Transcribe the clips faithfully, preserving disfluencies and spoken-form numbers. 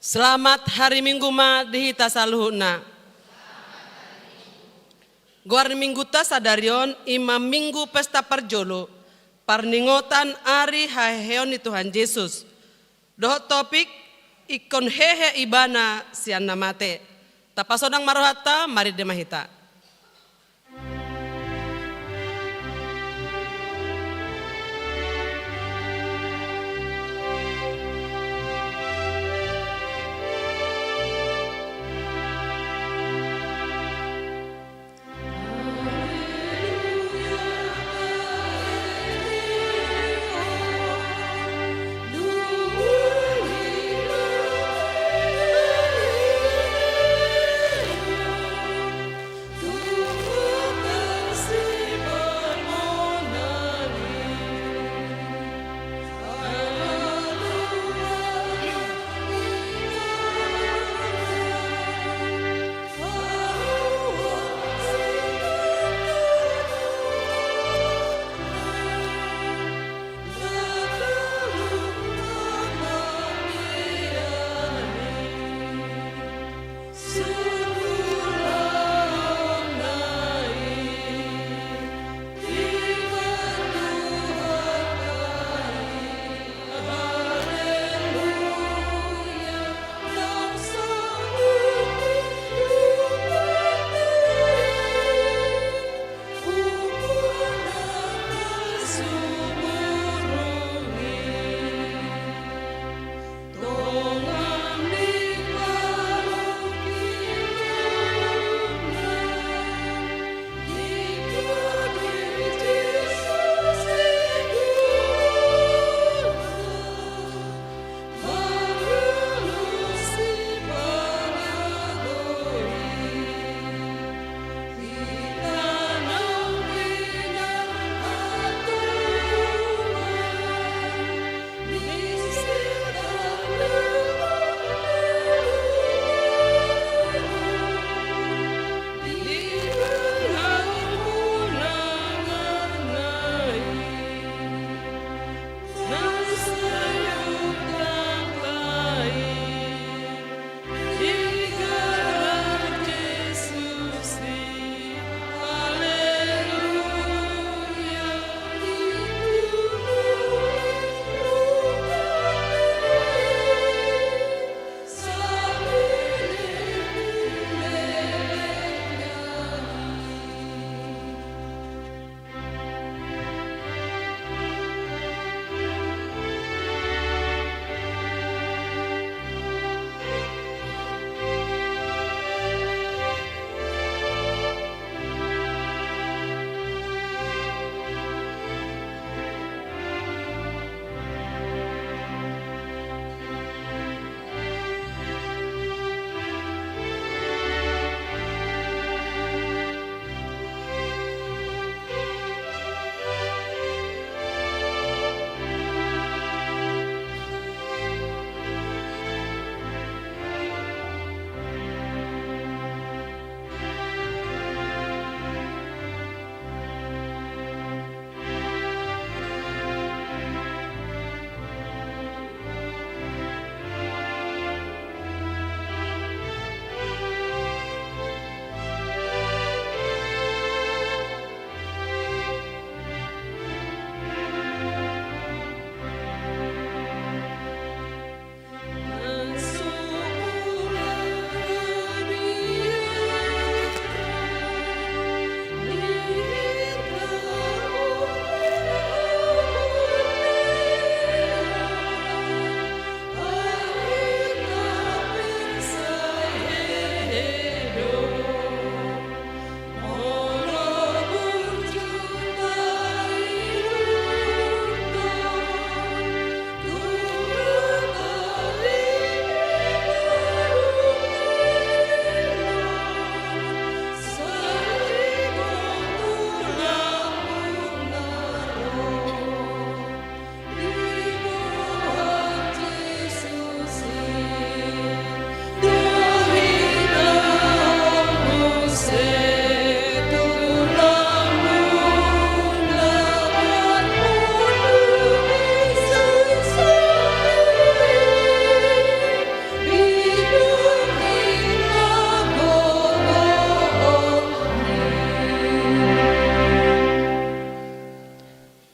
Selamat hari Minggu ma di hita saluhutna. Goar ni Mingguta sadari on i ma Minggu Pesta Parjolo, parningotan ari haheheon ni Tuhan Jesus. Dohot topik, ingkon hehe Ibana sian na mate. Tapasonang ma rohanta, marende ma hita.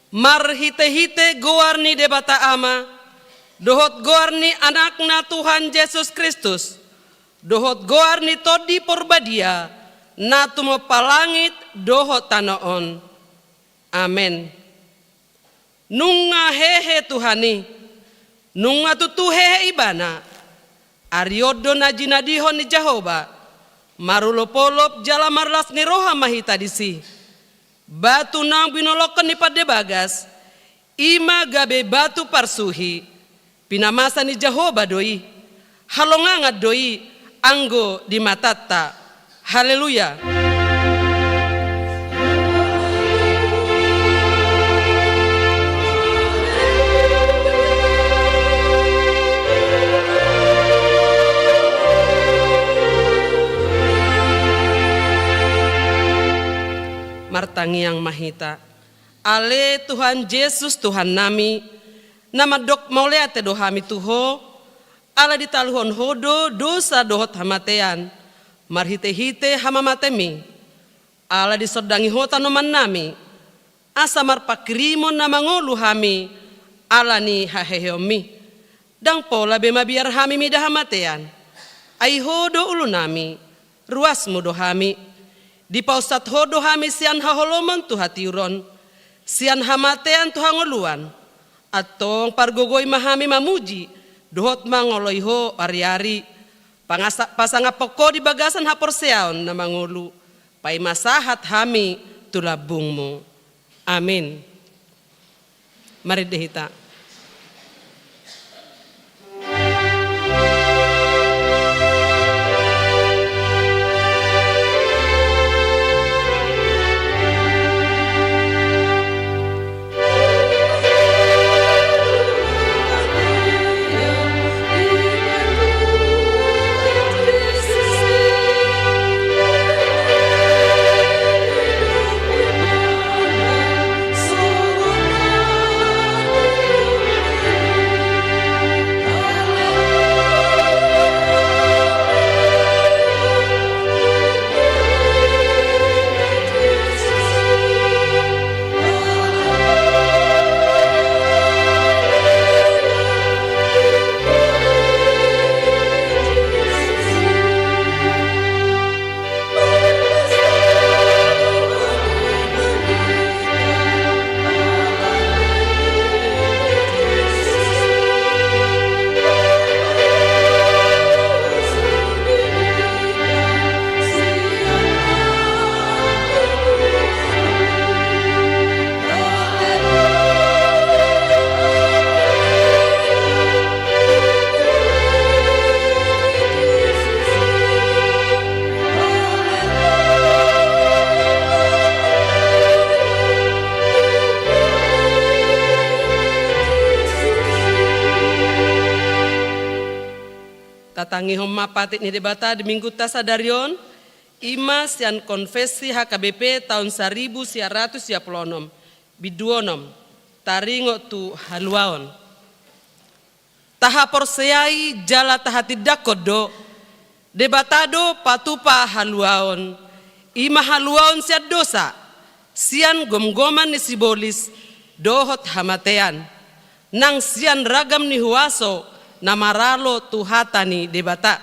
Marhite-hite goar ni Debata Ama, dohot goar ni Anakna Tuhan Jesus Kristus, dohot goar ni Tondi Porbadia, na tumompa langit dohot tano on. Amen. Nunga hehe Tuhan i, nunga tutu hehe Ibana. Ari on do na jinadihon ni Jahowa, marolop-olop jala marlas ni roha ma hita disi. Batu naung binolongkon ni pande bagas, i ma gabe batu parsuhi. Pinamasa ni Jahowa do i, halongangan do i anggo di matanta. Haleluya. Martangiang ma hita. Ale Tuhan Jesus, Tuhannami, na mandok mauliate do hami tu Ho, ala ditaluhon Ho do dosa dohot hamatean, marhite-hite hamamatem-Mi. Ala disondangi Ho tanomannami, asa marpanghirimon na mangolu hami ala ni haheheon-Mi. Ndang pola be mabiar hami mida hamatean. Ai Ho do ulunami, ruasmu do hami. Dipausat Ho do hami sian haholomon tu hatiuron, sian hamatean tu hangoluan. Antong pargogoi ma hami mamuji dohot mangoloi Ho ari-ari. Pangasa-, pasangaphon Ho di bagasan haporseaon na mangolu, paima sahat hami tu lambungmu. Amin. Marende hita. Tatangihon ma patik ni Debata di Minggunta sadari on, i ma sian Konfesi H K B P taon saribu sia ratus sia pulu onom, bindu onom, taringot tu haluaon. Tahaporseai jala tahatindangkon do, Debata do patupa haluaon, i ma haluaon sian dosa, sian gomgoman ni sibolis dohot hamatean, nang sian ragam ni huaso na maralo tu hata ni Debata.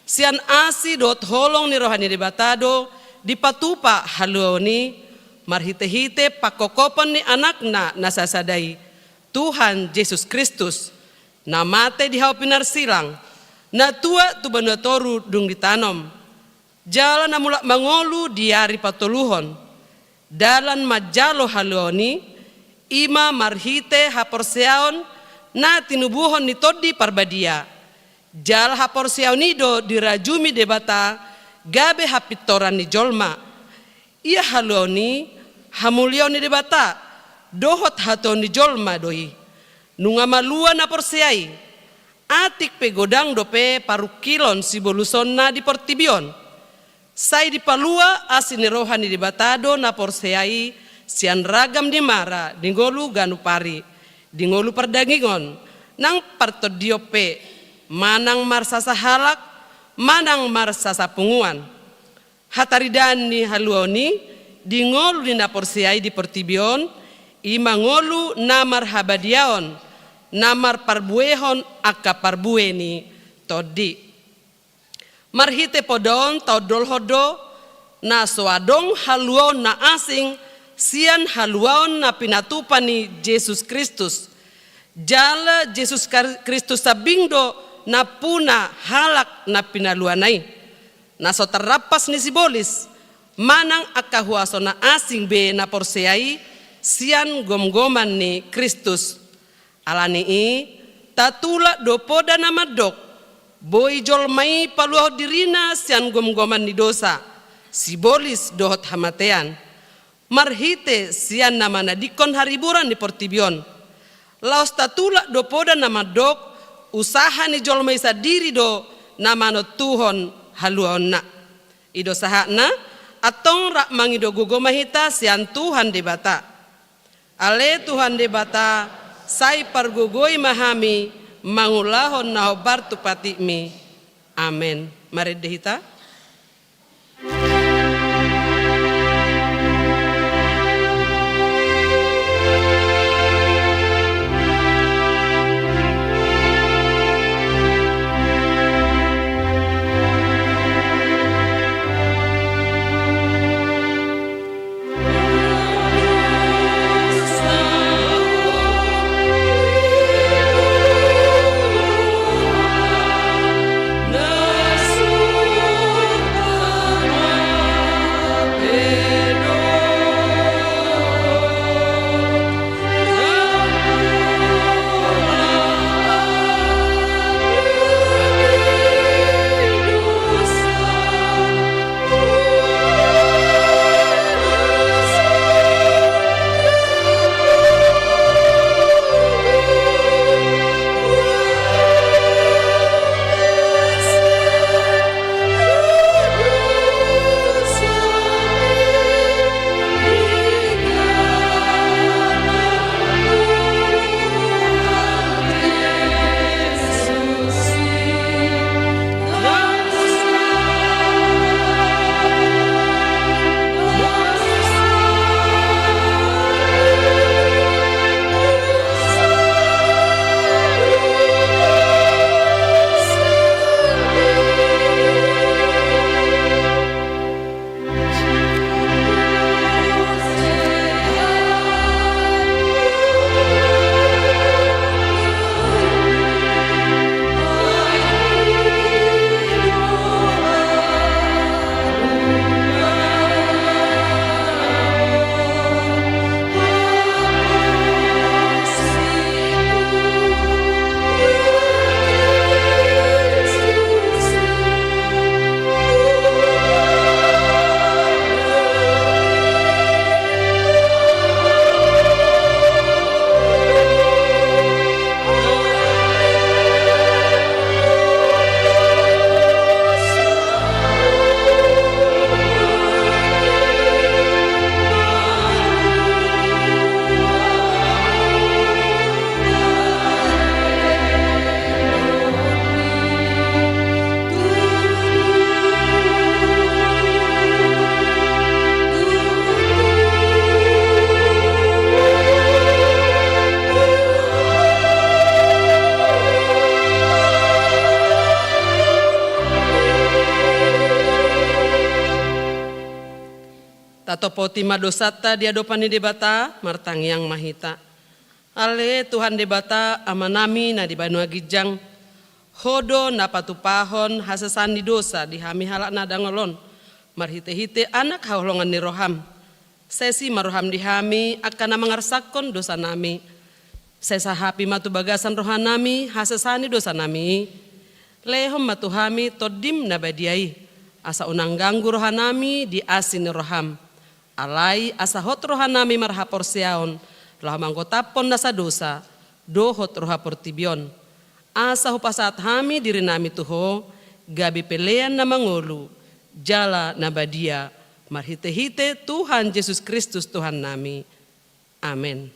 Sian asi dohot holong ni roha ni Debata do dipatupa haluaon i, marhite-hite pangkophopon ni Anakna na sasada i, Tuhan Jesus Kristus, na mate di hau pinarsilang, na tuat tu banua toru dung ditanom, jala na mulak mangolu di ari patoluhon. Dalan manjalo haluaon i, i ma marhite haporseaon na tinubuhon ni Tondi Parbadia. Jala haporseaon i do dirajumi Debata gabe hapintoran ni jolma. Ia haluaon i, hamuliaon ni Debata dohot hatuaon ni jolma do i. Nunga malua na porsea i, atik pe godang dope parungkilon sibolusonna di portibi on. Sai dipalua asi ni roha ni Debata do na porsea i sian ragam ni mara di ngolu ganup ari, di ngolu pardagingon, nang partondion pe, manang marsasahalak, manang marsasapunguan. Hataridaan ni haluaon i di ngolu ni na porsea i di portibi on, I ma ngolu na marhabadiaon, na marparbuehon angka parbue ni tondi. Marhite poda on taondolhon do, na so adong haluaon na asing sian haluaon na pinatupa ni Jesus Kristus. Jala Jesus Kar-, Kristus sambing do nampuna halak na pinaluana i. Na so tarrampas ni sibolis, manang angka huaso na asing be na porsea i sian gomgoman ni Kristus. Ala ni i, tatulak do poda na mandok, boi jolma i paluahon dirina sian gomgoman ni dosa, sibolis dohot hamatean. Marhite sian na manadingkon hariburan ni portibi on. Laos tatulak do poda na mandok, usaha ni jolma i sandiri do na manontuhon haluaonna. I do sahatna, antong rap mangido gogo ma hita sian Tuhan Debata. Ale Tuhan Debata, sai pargogoi ma hami mangulahon na hombar tu patikmi. Amen. Marende hita. Tatopoti ma dosanta di adopan ni Debata, martangiang ma hita. Ale Tuhan Debata, Amanami na di banua ginjang, Ho do na patupahon hasesaan ni dosa di hami halak na dangol on, marhitehite Anak haholongan ni roham. Sesi ma roham di hami angka na mangarsakkon dosanami. Sai sahapi ma tu bagasan rohanami hasesaan ni dosanami. Lehon ma tu hami Tondim na badia i, asa unang ganggu rohanami di asi ni roham. Alai asa hot rohanami marhaporseaon, laho manggotaphon nasa dosa dohot roha portibi on. Asa hupasahat hami dirinami tu Ho, gabe pelean na mangolu jala na badia, marhitehite Tuhan Jesus Kristus Tuhannami. Amen.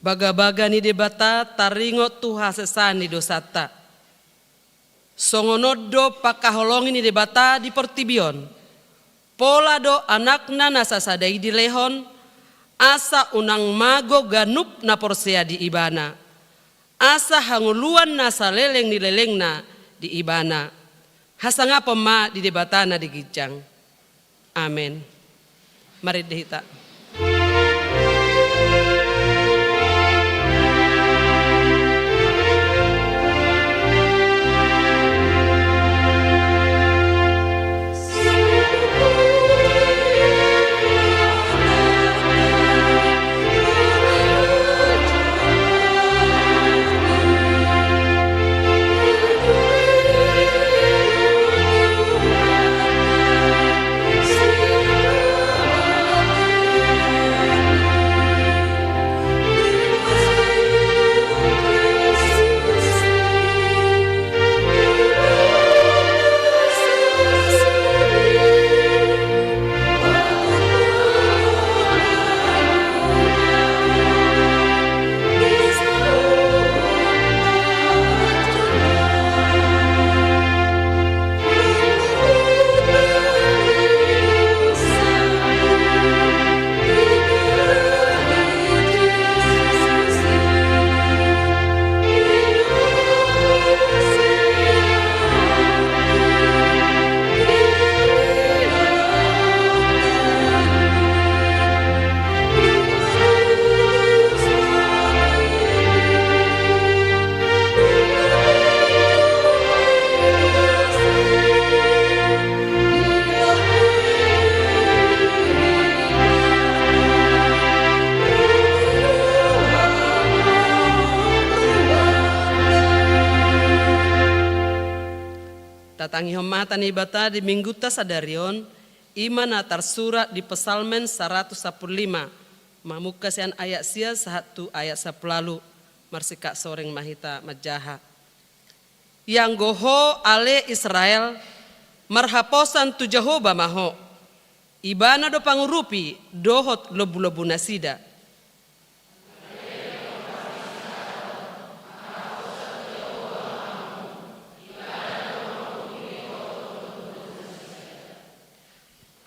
Bagabaga ni Debata taringot tu hasesaan ni dosanta. Songon on do pangkaholongi ni Debata di portibi on. Pola do Anakna na sasada i dilehon, asa unang mago ganup na porsea di Ibana, asa hangoluan na saleleng ni lelengna di Ibana. Hasangapon ma di Debata na di ginjang. Amen. Marende hita. Tatangihon ma hata ni Debata di Minggunta sadari on, i ma na tarsurat di Psalmen saratus sampulu lima, mamungka sian ayat sia sahat tu ayat sampulu ualu. Marsikap soreng ma hita manjaha. Ianggo ho ale Israel, marhaposan tu Jahowa ma ho. Ibana do pangurupi dohot lombulombunasida.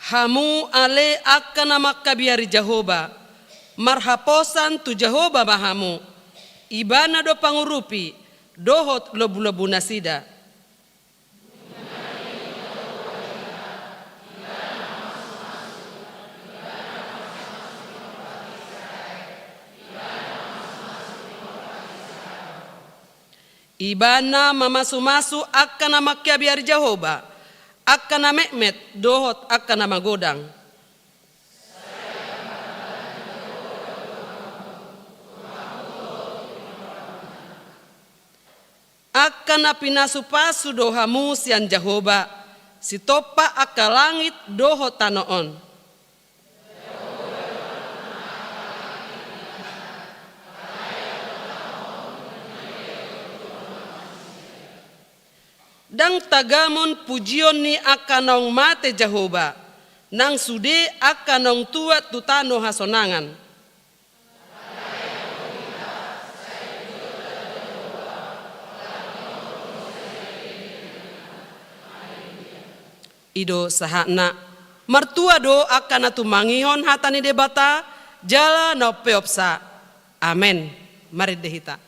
Hamu ale angka na mangkabiari Jahowa, marhaposan tu Jahowa ma hamu. Ibana do pangurupi dohot lombulombunasida. Ibana mamasumasu angka na mangkabiari Jahowa, angka na metmet dohot angka na magodang. Angka na pinasupasu do hamu sian Jahowa, sitompa angka langit dohot tano on. Ndang tagamon pujion ni angka naung mate Jahowa, nang sude angka naung tuat tu tano hasonangan. I do sahatna. Martua do angka na tumangihon hata ni Debata, jala na umpeopsa. Amen. Marende hita.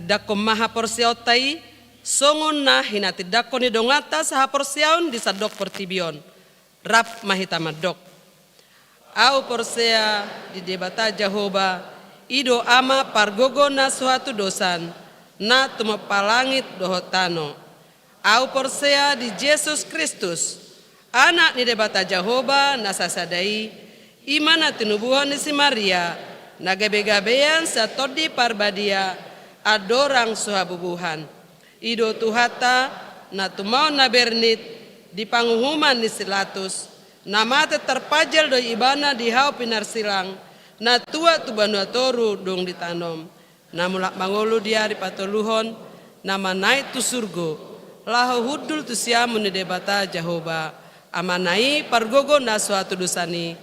Tindangkon ma haporseaonta i, songon na hinatindangkon ni donganta sahaporseaon di sandok portibi on. Rap ma hita mandok. Ahu porsea di Debata Jahowa, i do Ama pargogo na so hatudosan, na tumompa langit dohot tano. Ahu porsea di Jesus Kristus, Anak ni Debata Jahowa na sasada i, i ma na tinubuhon ni si Maria, na gabegabean sian Tondi Parbadia, andorang so habubuhan. I do Tuhanta, na tumaon na bernit di panguhuman ni si Latus, na mate tarpajal do Ibana di hau pinarsilang, na tuat tu banua toru dung ditanom, na mulak mangolu di ari patoluhon, na manaek tu surgo, laho hundul tu siamun ni Debata Jahowa, Amana i pargogo na so hatudosan i.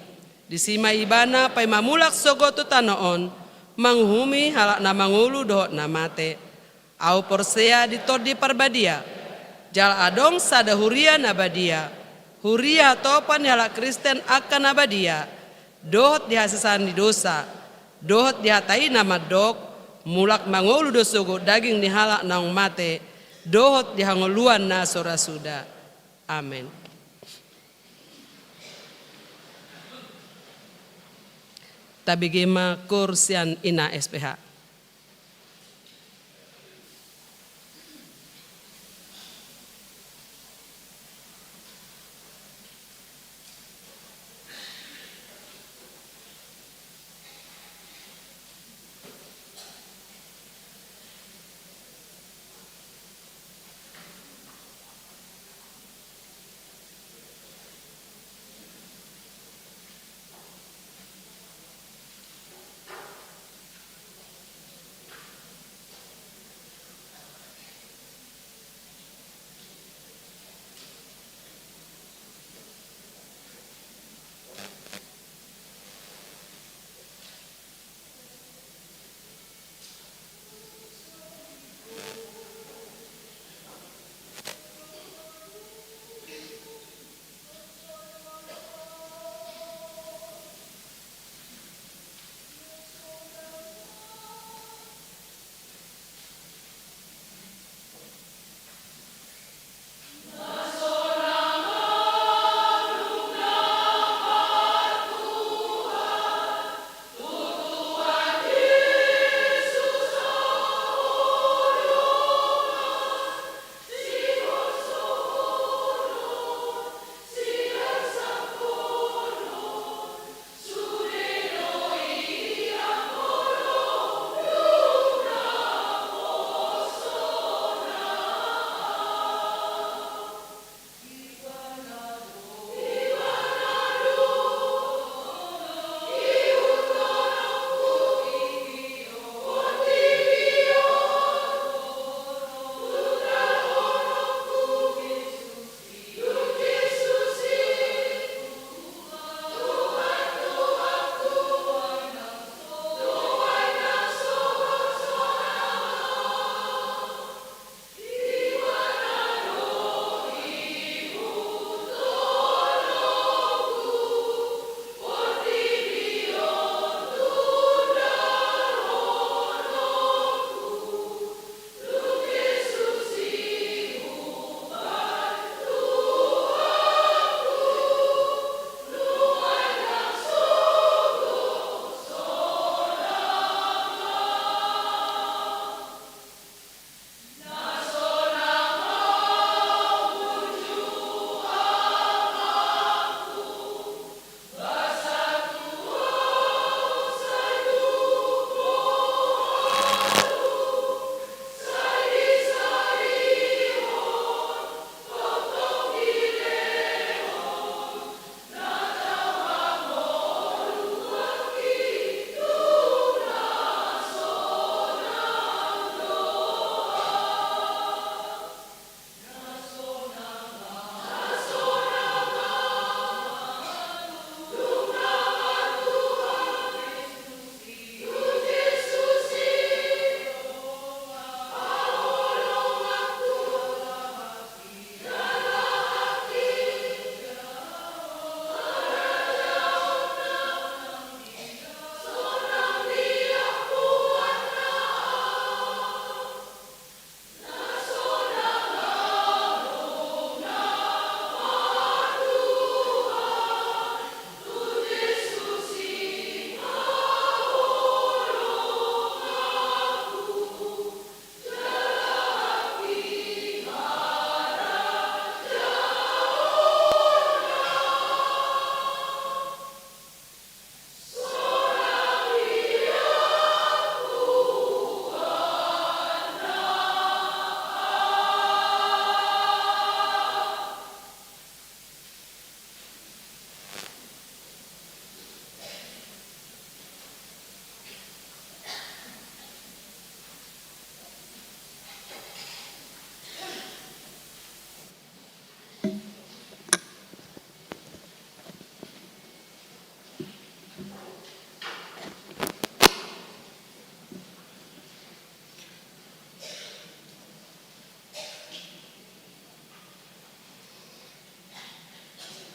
Disi ma Ibana paima mulak sogot tu tano on, manguhumi halak na mangolu dohot na mate. Ahu porsea di Tondi Parbadia, jala adong sada huria na badia, huria hatopan ni halak Kristen angka na badia, dohot di hasesaan ni dosa, dohot di hata i na mandok, mulak mangolu do sogot daging ni halak naung mate, dohot di hangoluan na so ra suda. Amen. Tabege ma koor sian ina S P H.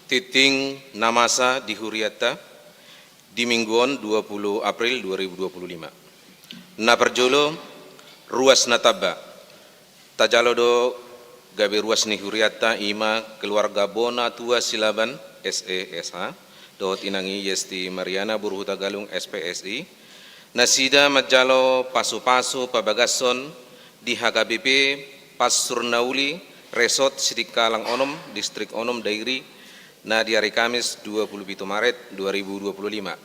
Tinting na masa di hurianta di minggu on, dua puluh April dua ribu dua puluh lima. Na parjolo, ruas na tamba. Tajalo do gabe ruas ni hurianta, i ma keluarga Bona Tua Silaban, S E S H, dohot inang i Yesti Mariana boru Hutagalung, S P S I. Nasida manjalo pasupasu pabagashon di H K B P Passur Nauli, Resort Sidikalang onom, Distrik onom, Dairi, na di ari Kamis dua puluh pitu Maret dua ribu dua puluh lima.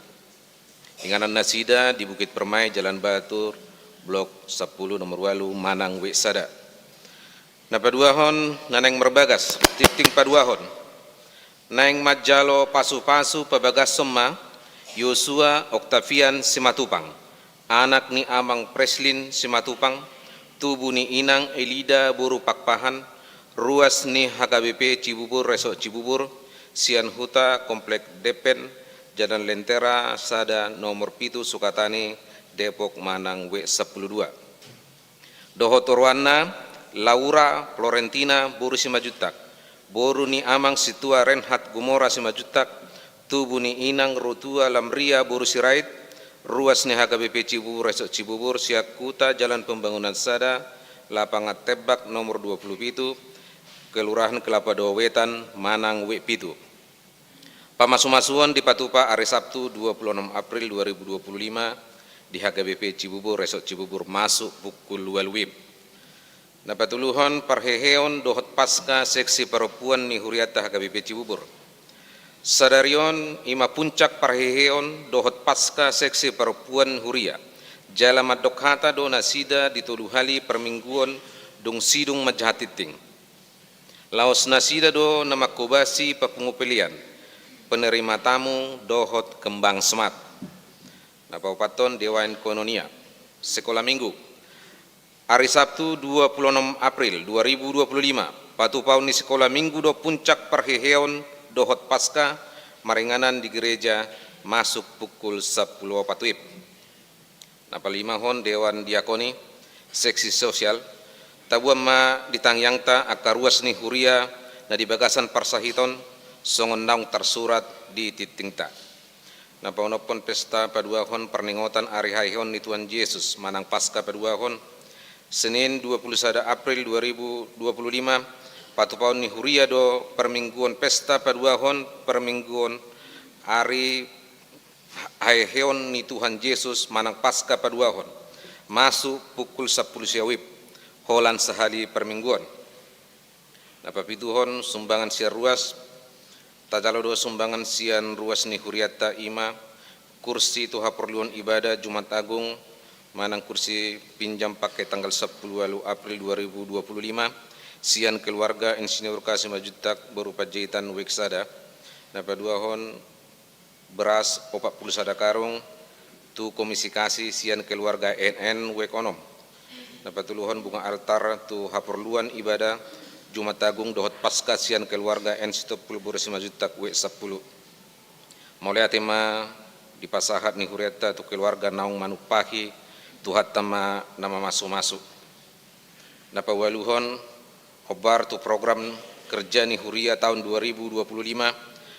Inganan nasida di Bukit Permai, Jalan Batur, Blok sampulu, nomor ualu, Manang W sada. Na paduahon, na naeng marbagas, tinting paduahon. Naeng manjalo pasupasu pabagashon ma Yosua Oktavian Simatupang, anak ni amang Preslin Simatupang, tubu ni inang Elida boru Pakpahan, ruas ni H K B P Cibubur, Resort Cibubur, sian huta Komplek Depen, Jalan Lentera sada, nomor pitu, Sukatani, Depok, Manang W sampulu dua. Dohot oroanna, Laura Florentina boru Simanjuntak, boru ni amang Sintua Renhat Gumora Simanjuntak, tubu ni inang Rotua Lamria boru Sirait, ruas ni H K B P Cibubur, Resort Cibubur, sian huta Jalan Pembangunan sada, Lapangan Tembak, nomor dua puluh pitu, Kelurahan Kelapa Dua Wetan, Manang W pitu. Pamasumasuon dipatupa ari Sabtu dua puluh onom April dua ribu dua puluh lima di H K B P Cibubur, Resort Cibubur, masuk pukul ualu W I B. Na patoluhon, parheheon dohot Paska seksi parompuan ni hurianta H K B P Cibubur. Sadari on i ma puncak parheheon dohot Paska seksi parompuan huria. Jala mandok hata do nasida di tolu hali parmingguon dung sidung manjaha tinting. Laos nasida do na manghobasi papungu pelean, penerima tamu dohot kembang semat. Na paopathon, dewan koinonia. Sekolah minggu. Ari Sabtu dua puluh onom April dua ribu dua puluh lima, patupaon ni sekolah minggu do puncak parheheon dohot Paska maringanan di gereja masuk pukul sampulu opat W I B. Na palimahon, dewan diakoni, seksi sosial. Taboan ma di tangiangta angka ruas ni huria na di bagasan parsahiton, songon naung tarsurat di tintingta. Na paonomhon, pesta paduahon parningotan ari haheheon ni Tuhan Jesus manang Paska paduahon, Senin dua puluh sada April dua ribu dua puluh lima, patupaon ni huria do parmingguon pesta paduahon parmingguon ari haheheon ni Tuhan Jesus manang Paska paduahon, masuk pukul sampulu sia W I B, holan sahali parmingguon. Na papituhon, sumbangan sian ruas. Tajalo do sumbangan sian ruas ni hurianta, i ma kursi tu haporluan ibadah Jumat Agung manang kursi pinjam pakai tanggal sampulu ualu April dua ribu dua puluh lima, sian keluarga Insinyur K Simanjuntak boru Panjaitan, W sada. Na paduahon, beras opat pulu sada karung tu Komisi Kasih sian keluarga N N, W onom. Na patoluhon, bunga altar tu haporluan ibadah Jumat Agung dohot Paska sian keluarga N Sitompul boru Simanjuntak, W sampulu. Mauliate ma di pasahat ni hurianta tu keluarga naung manumpahi, Tuhanta ma na mamasumasu. Na paualuhon, hombar tu program kerja ni huria taon dua ribu dua puluh lima,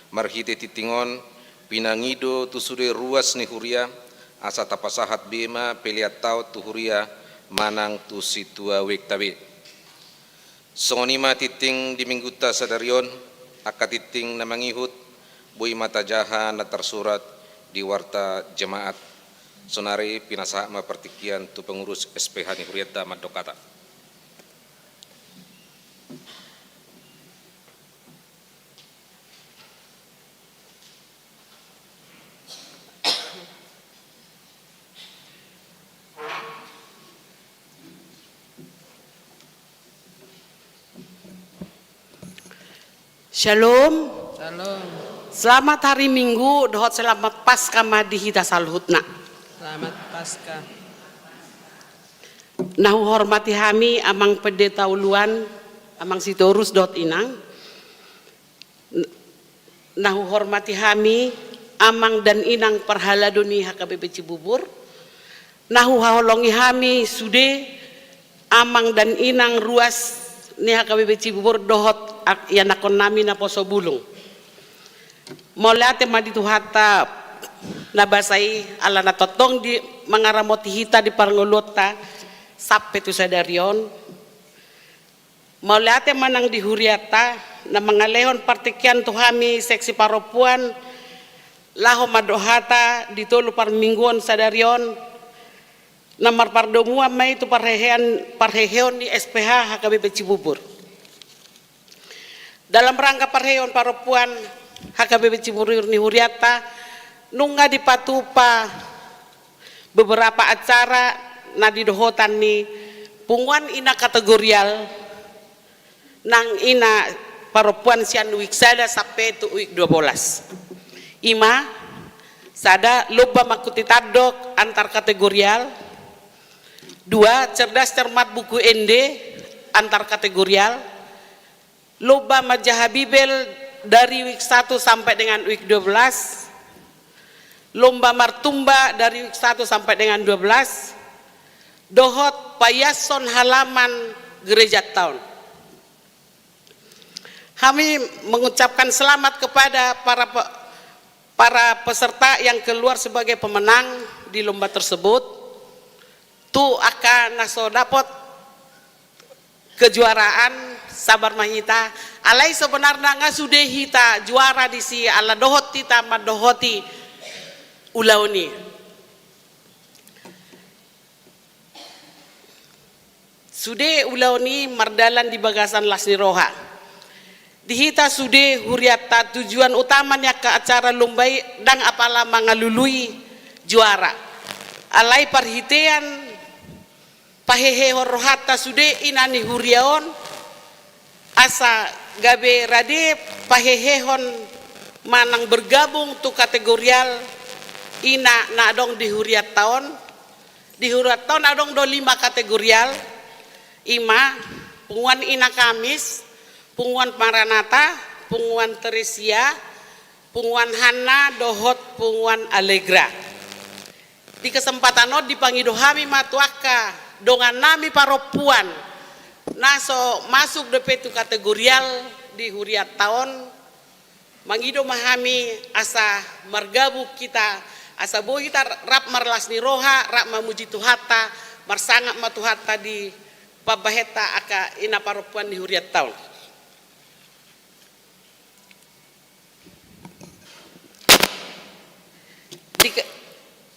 marhite tinting on, pinangido tu sude ruas ni huria, asa tapasahat be ma pelean taon tu huria manang tu sintua wekta be. Songon i ma tinting di minggunta sadari on, angka tinting na mangihut, boi ma tajaha na tarsurat di warta jemaat. Saonari pinasahat ma partingkian tu pengurus S P H ni hurianta mandok hata. Shalom. Shalom. Selamat hari Minggu dohot selamat Paskah ma di hita saluhutna. Selamat Paskah. Na huhormati hami Amang Pendeta Uluan, Amang Sitorus dohot Inang. Na huhormati hami Amang dan Inang parhalado ni H K B P Cibubur. Na huhaholongi hami sude Amang dan Inang ruas ni H K B P Cibubur dohot ianakhonnami naposo bulung. Mauliate ma di Tuhanta na basa i, ala na tongtong di mangaramoti hita di parngoluonta sampe tu sadari on. Mauliate ma nang di hurianta na mangalehon partingkian tu hami seksi parompuan laho mandok hata di tolu parmingguon sadari on. Na marpardomuan ma i tu parhehean, parheheon ni S P H H K B P Cibubur. Dalam rangka parheheon parompuan H K B P Cibubur ni hurianta, nunga dipatupa beberapa acara na nidohotan ni punguan ina kategorial, nang ina parompuan sian uik sada sampe tu uik dua bolas. I ma, sada, lomba mangkuti tandok antar kategorial. Dua, cerdas cermat buku ende antar kategorial. Lomba manjaha Bibel dari uik satu sampe dengan uik dua belas. Lomba martumba dari uik satu sampe dengan dua belas. Dohot paiashon halaman gerejanta on. Hami mengucapkan selamat kepada para pe-, para peserta yang keluar sebagai pemenang di lomba tersebut. Tu angka na so dapot kejuaraan, sabar ma hita. Alai sebenarna nga sude hita juara disi, ala dohot hita mandohoti ulaon i. Sude ulaon i mardalan di bagasan las ni roha. Di hita sude hurianta, tujuan utama ni angka acara lomba i ndang apala mangalului juara. Alai parhitean pahehehon rohanta sude ina ni huria on, asa gabe rade pahehehon manang bergabung tu kategorial ina na adong di hurianta on. Di hurianta on adong do lima kategorial, i ma punguan Ina Kamis, punguan Maranatha, punguan Teresia, punguan Hanna dohot punguan Allegra. Di kesempatan on dipangido hami ma tu angka dongannami parompuan na so masuk dope tu kategorial di hurianta on, mangido ma hami asa margabung hita, asa boi hita rap marlas ni roha, rap mamuji Tuhanta, marsangap ma Tuhanta di pambahenta angka ina parompuan ni hurianta on. Di ke-,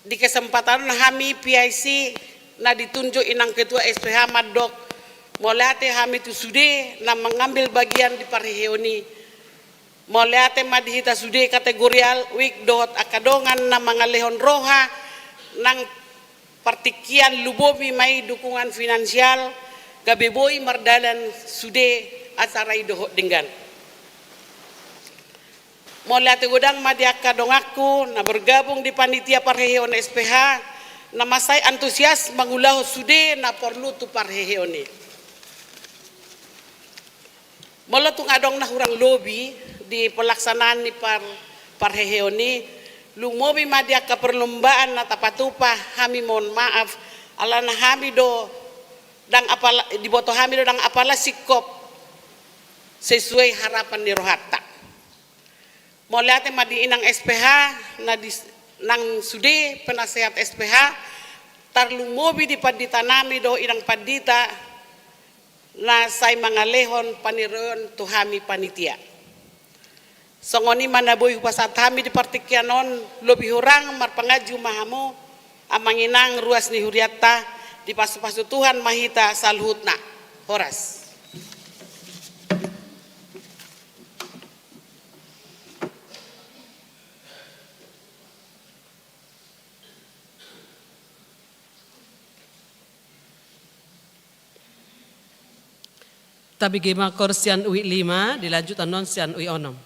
di kesempatan on hami P I C na ditunjuk inang ketua S P H mandok, mauliate hami tu sude na mangambil bagian di parheheon i. Mauliate ma di hita sude kategorial, uik dohot angka dongan na mangalehon roha nang partingkian, lumobi ma i dukungan finansial, gabe boi mardalan sude acara i dohot denggan. Mauliate godang ma di angka donganku na bergabung di panitia parheheon S P H, na mansai antusias mangulahon sude na porlu tu parheheon i. Molo tung adong na hurang lobi di pelaksanaan ni par-, parheheon i, lumobi ma di angka perlombaan na tapatupa, hami mohon maaf, alana hami do ndang apala, diboto hami do ndang apala singkop sesuai harapan ni rohanta. Mauliate ma di inang S P H, na di, nang sude penasehat S P H, tarlumobi di panditanami dohot inang pandita, na sai mangalehon paniroon tu hami panitia. Songon i ma na boi hupasahat hami di partingkian on, lobi hurang marpanganju ma hamu, amang inang ruas ni hurianta, dipasupasu Tuhan ma hita saluhutna. Horas. Tabege ma koor sian uik lima, dilanjut annon sian uik onom.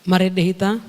Marende hita.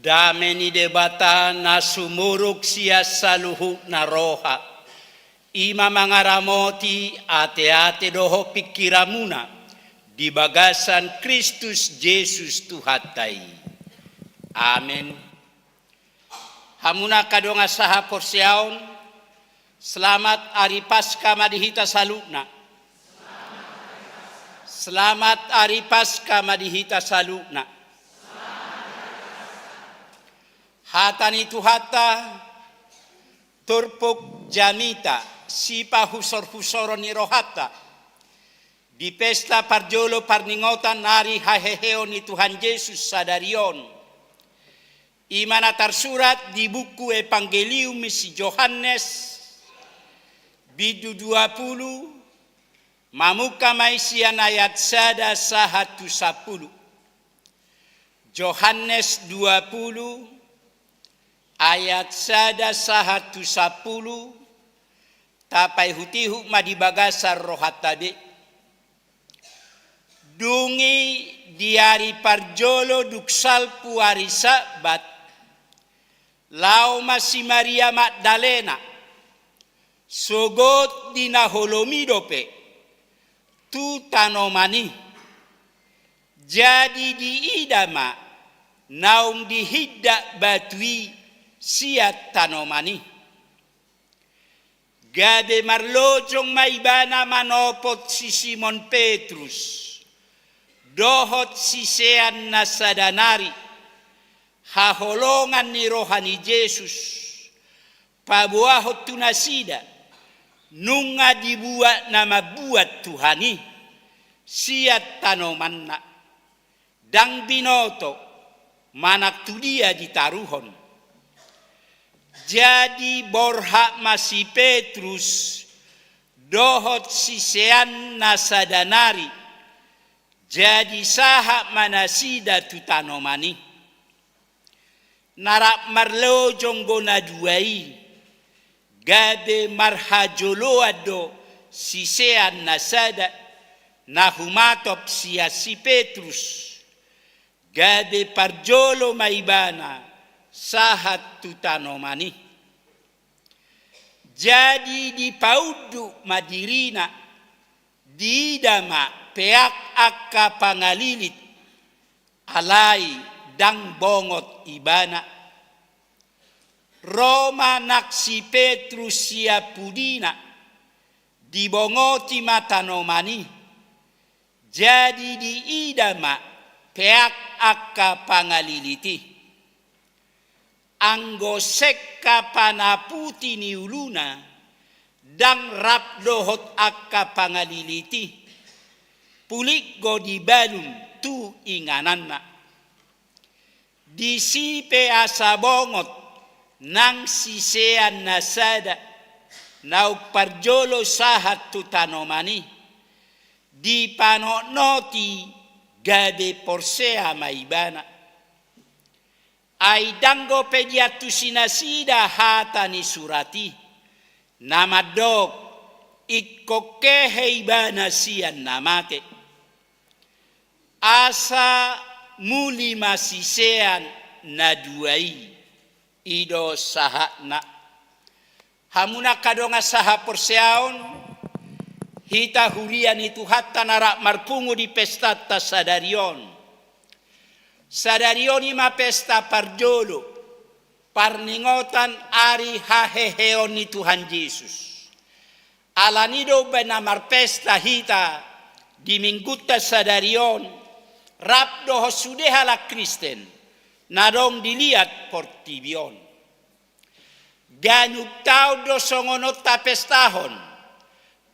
Dame ni Debata na sumurung sian saluhutna roha, i ma mangaramoti ateate dohot pingkiranmuna di bagasan Kristus Jesus Tuhanta i. Amen. Hamuna angka dongan sahaporseaon, selamat ari Paskah ma di hita saluhutna. Selamat ari Paskah ma di hita saluhutna. Hata ni Tuhanta, turpuk jamita, sipahusorhusoron ni rohanta di pesta parjolo parningotan ari haheheon ni Tuhan Jesus sadari on. I ma na tarsurat di buku Evangelium ni si Johannes, bindu dua pulu, mamungka ma i sian ayat sada sahat tu sampulu. Johannes dua pulu, ayat sada sahat tu sampulu, tapaihutihut ma di bagasan rohanta be. Dung i di ari parjolo dung salpu ari Sabat, laho ma si Maria Magdalena, sogot di na holom i dope, tu tanoman i. Jadi diida ma naung dihindak batu i sian tanoman i. Gabe marlojong ma ibana manopot si Simon Petrus dohot sisean na sada nari, haholongan ni roha ni Jesus, paboahon tu nasida, nunga dibuat na mambuat Tuhan i sian tanomanna. Ndang binoto manang tu dia ditaruhon. Jadi borhat ma si Petrus dohot sisean na sada nari, jadi sahat ma nasida tu tanoman i. Na rap marlojong do na dua i, gabe marhajoloan do sisean na sada, na humatop sian si Petrus, gabe parjolo ma ibana sahat tu tanoman i. Jadi dipaunduk ma dirina, diida ma peak angka pangalilit, alai ndang bongot ibana. Ro ma nang si Petrus sian pudina, dibongoti ma tanoman i, jadi diida ma peak angka pangalilit i. Anggo sengka panaputi ni uluna, ndang rap dohot angka pangalilit i, pulik do dibalum tu ingananna. Disi pe asa bongot nang sisean na sada, naung parjolo sahat tu tanoman i, dipanotnoti gabe porsea ma ibana. Ai ndang dope diantusi nasida hata ni surat i, na mandok, ingkon hehe ibana sian na mate. Asa muli ma sisean na dua i, i do sahatna. Hamuna angka dongan sahaporseaon, hita huria ni Tuhanta na rap marpungu di pestanta sadari on. Sadari on i ma pesta parjolo, parningotan ari haheheon ni Tuhan Jesus. Alani do umbaen na marpesta hita di minggunta sadari on, rap dohot sude halak Kristen na adong di liat portibi on. Ganup taon do songon on tapestahon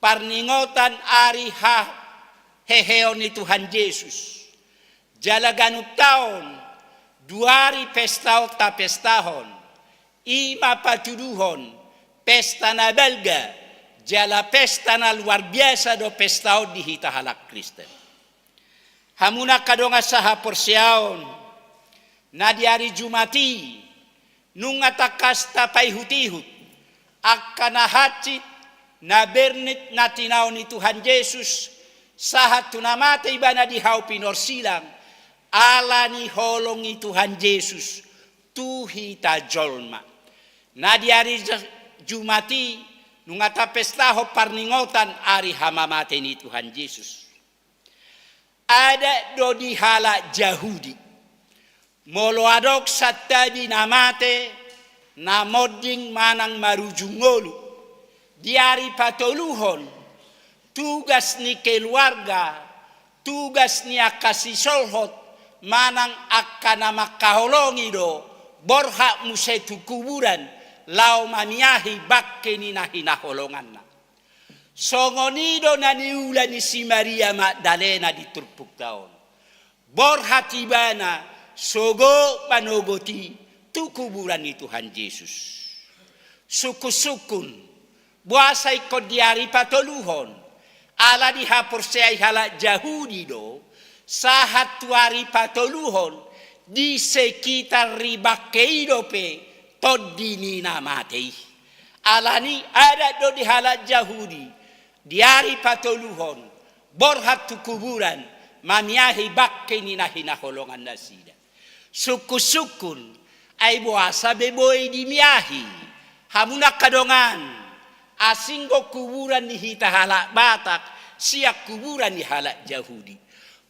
parningotan ari haheheon ni Tuhan Jesus. Jala ganup taon dua ari pesta on tapestahon, i ma patuduhon pesta na balga jala pesta na luar biasa do pesta on di hita halak Kristen. Hamuna angka dongan sahaporseaon, na di ari Jumat i nunga tangkas tapaihutihut angka na hansit, na bernit na tinaon ni Tuhan Jesus, sahat tu na mate ibana di hau pinorsilang, ala ni holong ni Tuhan Jesus, tu hita jolma. Na di ari Ju-, Jumat i nunga tapestahon parningotan ari hamamate ni Tuhan Jesus. Adat do di halak Jahudi. Molo adong santabi na mate, na monding manang marujung ngolu, di ari patoluhon, tugas ni keluarga, tugas ni angka sisolhot, manang angka na mangkaholongi do, borhat muse tu kuburan, laho mamiahi bangke ni na hinaholonganna. Songon i do na niula ni si Maria Magdalena di turpukta on. Borhat ibana sogot manogot i tu kuburan ni Tuhan Jesus. Sungkun-sungkun, boasa ingkon di ari patoluhon, ala dihaporseai halak Jahudi do, sahat tu ari patoluhon, di sekitar ni bangke i dope tondi ni na mate i. Alani adat do di halak Jahudi, di ari patoluhon, borhat tu kuburan, mamiahi bangke ni na hinaholongan nasida. Sungkun-sungkun, ai boasa be boi dimiahi? Hamu na angka dongan, asing do kuburan ni hita halak Batak sian kuburan ni halak Jahudi.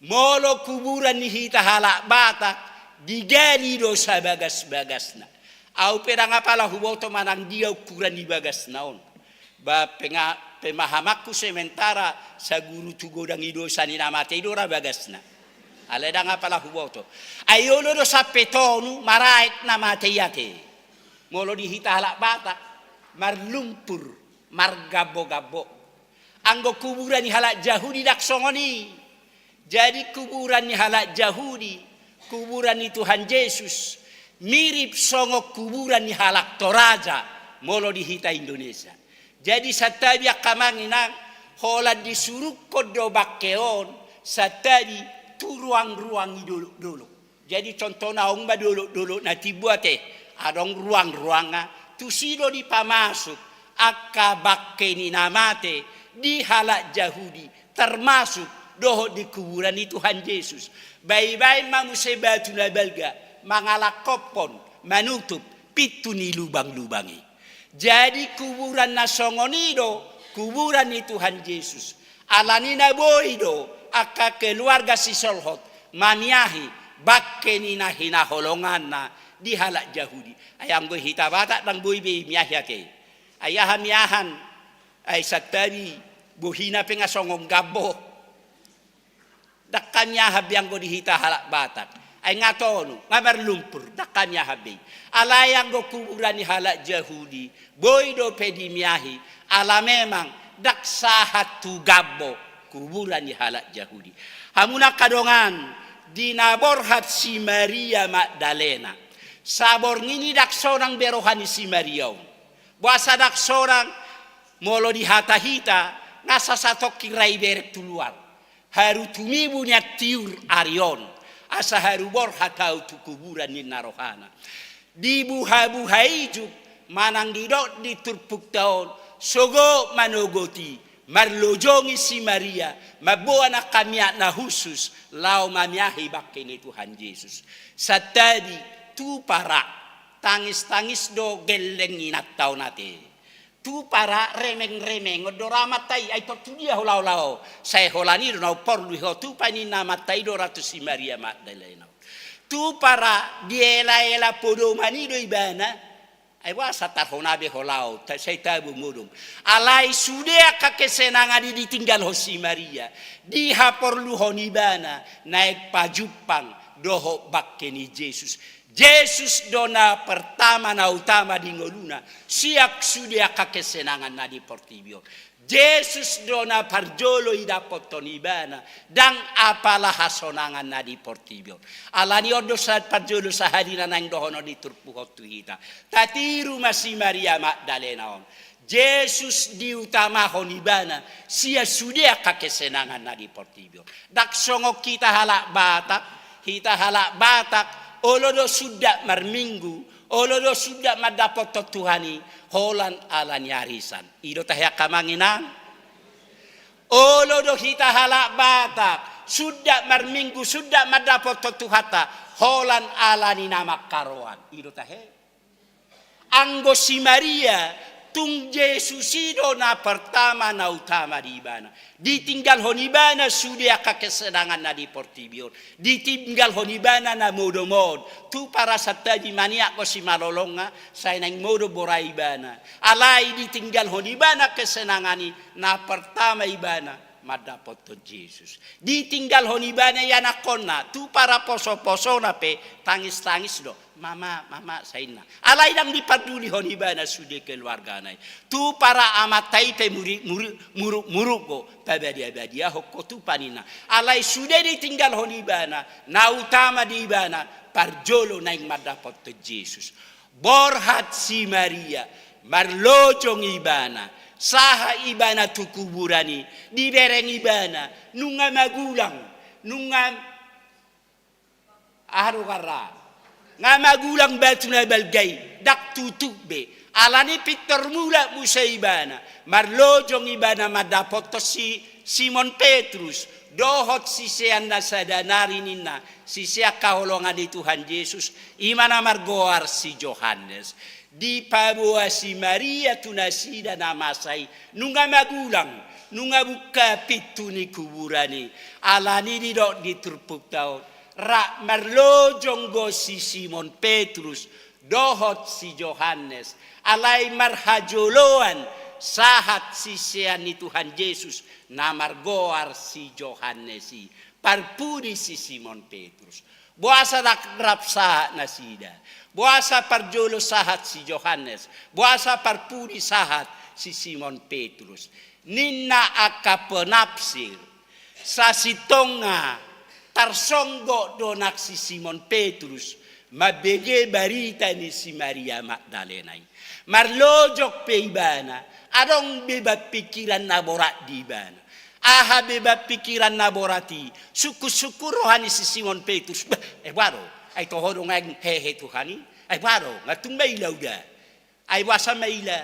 Molo kuburan ni hita halak Batak, digali do sabagas-bagasna. Au pe ndang apala huboto manang dia ukuran ni bagasna on. Ba penga-, pemahamanku sementara saguru tu godang i do, sian i na mate i do ra bagasna. Alai ndang apala huboto. Ai olo do sampe tonu maraek na mate i ate. Molo di hita halak Batak, marlumpur, margambo-gambo. Anggo kuburan ni halak Jahudi ndang songon i. Jadi kuburan ni halak Jahudi, kuburan ni Tuhan Jesus, mirip songon kuburan ni halak Toraja molo di hita Indonesia. Jadi santabi angka amang inang, holan disurungkon do bangke on santabi tu ruang-ruang ni dolok-dolok. Jadi contohna adong ma dolok-dolok na timbo ate, adong ruang-ruangna, tusi do dipamasuk angka bangke ni na mate di halak Jahudi, termasuk dohot di kuburan ni Tuhan Jesus. Baen-baen ma muse batu na balga, mangalangkophon, manutup pintu ni lubang-lubang i. Jadi kuburan na songon i do kuburan ni Tuhan Jesus. Alani na boi do angka keluarga sisolhot mamiahi bangke ni na hinaholonganna di halak Jahudi. Ai anggo hita Batak ndang boi be miahi ate. Ai aha miahan? Ai santabi bohina pe nga songon gambo. Ndang hamiahan be anggo di hita halak Batak. Ai nga tonu, nga marlumpur, ndang hamiahan be. Alai anggo kuburan ni halak Jahudi, boi dope dimiahi, ala memang ndang sahat tu gambo kuburan ni halak Jahudi. Hamu na angka dongan, di na borhat si Maria Magdalena, saborngin i ndang sonang be roha ni si Maria on. Boasa ndang sonang? Molo di hata hita, nga sasatongkin ra ibereng tu luar. Haru tumibu nian tiur ari on, asa haru borhat au tu kuburan ninna rohana. Dibuha-buha ijuk manang didok di turpukta on, sogot manogot i, marlojongi si Maria, mamboan angka miak na hushus, laho mamiahi bangke ni Tuhan Jesus. Santabi, tupa ra, tangis-tangis do gelleng inanta on ate. Tupa ra, remeng-remengon do ra amanta i, ai tontu dia hola-hola ho? Sai holan i do na umporlu ho, tupa ninna amanta i do ra tu si Maria Magdalena. Tupa ra, diela-ela podoman i do ibana. Ai boasa tarhona be hola ho, ta-, sai tabo modom. Alai sude angka kesenangan i ditinggalhon si Maria, dihaporluhon ibana naeng pajumpang dohot bangke ni Jesus. Jesus do na pertama na utama di ngoluna, sian sude angka kesenangan na di portibi on. Jesus do na parjolo idapothon ibana, ndang apala hasonangan na di portibi on. Alani on do sa-, parjolo sahali na naeng dohonon di turpuk on tu hita. Tatiru ma si Maria Magdalena on. Jesus diutamahon ibana sian sude angka kesenangan na di portibi on. Ndang songon hita halak Batak, hita halak Batak, olo do sundat marminggu, olo do sundat mandapothon Tuhan i, holan ala ni arisan. I do tahe angka amang inang. Olo do hita halak Batak, Sundat marminggu, sundat mandapothon Tuhanta, holan ala ni na mangkaroan. I do tahe. Anggo si Maria, tung Jesus i do na pertama, na utama di ibana. Ditinggalhon ibana sude angka kesenanganna di portibi on. Ditinggalhon ibana na modom on. Tupa ra santabi maniak do simalolongna, sai naeng modom borai ibana. Alai ditinggalhon ibana kesenangan i, na pertama ibana mandapothon Jesus. Ditinggalhon ibana ianakhonna, tupa ra posoposona pe tangis-tangis do. Mama, mama, sai ninna. Alai ndang dipardulihon ibana sude keluargana i. Tupa ra amanta i pe muri-, muri-, muruk-muruk do. Pabadiabadiahon ho tupa ninna. Alai sude ditinggalhon ibana, na utama di ibana, parjolo naeng mandapothon Jesus. Borhat si Maria, marlojong ibana, sahat ibana tu kuburan i, dibereng ibana, nunga magulang, nunga aha do garra. Nga magulang batu na balga i, ndang tutup be. Alani pintor mulak muse ibana, marlojong ibana mandapothon si Simon Petrus, dohot sisean na sada nari ninna, sisean haholongan ni Tuhan Jesus, i ma na margoar si Johannes. Dipaboa si Maria tu nasida na masa i, nunga magulang, nunga bungka pintu ni kuburan i. Alani didok di turpukta on, rap marlojong do si Simon Petrus, dohot si Johannes, alai marhajoloan sahat sisean ni Tuhan Jesus, na margoar si Johannes i, parpudi si Simon Petrus. Boasa rap, rap sahat nasida? Boasa parjolo sahat si Johannes? Boasa parpudi sahat si Simon Petrus? Ninna angka penafsir, sasintongna tarsonggot do nang si Simon Petrus mambege barita ni si Maria Magdalena i. Marlojong pe ibana, adong beban pikiran na borat di ibana. Aha beban pikiran na borat i? Sungkun-sungkun roha ni si Simon Petrus. Bah, ai boha do? Ai toho do naeng hehe Tuhan i? Ai boha do? Nga tung maila uda. Ai boasa maila?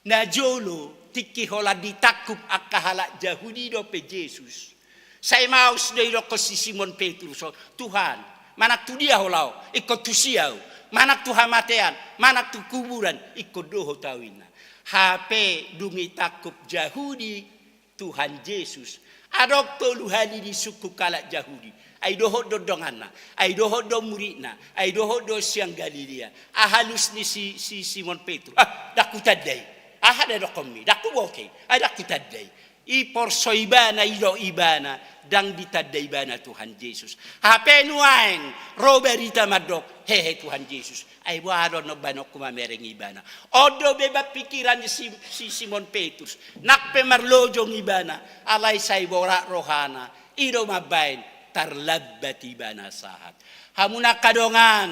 Najolo tingki holan ditangkup angka halak Jahudi dope Jesus, sai maus do idokkon si Simon Petrus on, Tuhan, manang tu dia hola ho? Ingkon tusi ahu. Manang tu hamatean, manang tu kuburan, ingkon dohot ahu, ninna. Hape dung ditangkup Jahudi Tuhan Jesus, adong tolu hali disungkun halak Jahudi. Ai dohot do donganna, ai dohot do muridna, ai dohot do sian Galilea. Aha alus ni si, si Simon Petrus? Ah, ndang hutanda i. Aha do didokkonmi? Ndang huboto i. Ai ndang hutanda i. Iporso ibana, idok ibana, ndang ditanda ibana Tuhan Jesus. Hape nuaeng ro barita mandok, hehe Tuhan Jesus. Ai boha do na baenonku mamereng ibana? On do beban pikiran ni si, si Simon Petrus. Nang pe marlojong ibana, alai sai borat rohana. I do mambaen tarlambat ibana sahat. Hamu na angka dongan,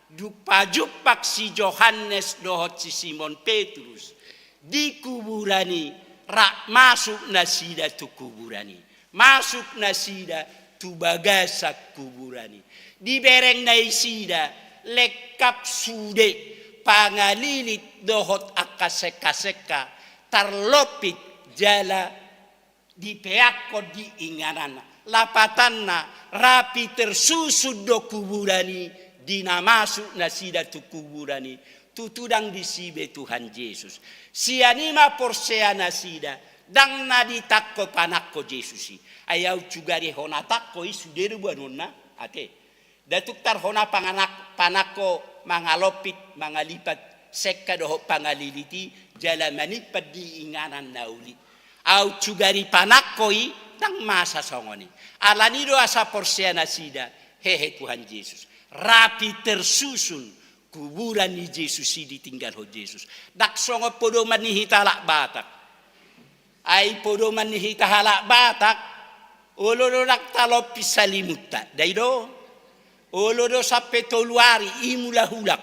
dung pajumpang si Johannes dohot si Simon Petrus di kuburan i, rap masuk nasida tu kuburan i. Masuk nasida tu bagasan kuburan i. Dibereng nasida lengkap sude, pangalilit dohot angka sengkasengka, tarlompit jala dipeakkon di ingananna. Lapatanna, rapi tersusun do kuburan i di na masuk nasida tu kuburan i. Tutu ndang disi be Tuhan Jesus. Sian i ma porsea nasida, ndang na ditangko panangko Jesus i. Ai ahu sugari hona tangko i sude do boanonna, ate. Ndang tung tar hona panganak-, panangko mangalompit, mangalipat sengka dohot pangalilit i, jala manimpan di inganan na uli. Ahu sugari panangko i, ndang masa songon i. Alani do asa porsea nasida, hehe Tuhan Jesus. Rapi tersusun kuburan ni Jesus i ditinggalhon Jesus. Ndang songon podoman ni hita halak Batak. Ai podoman ni hita halak Batak, olo do ndang talompit salimunta, ndai do? Olo do sampe tolu ari, i mulak-ulak.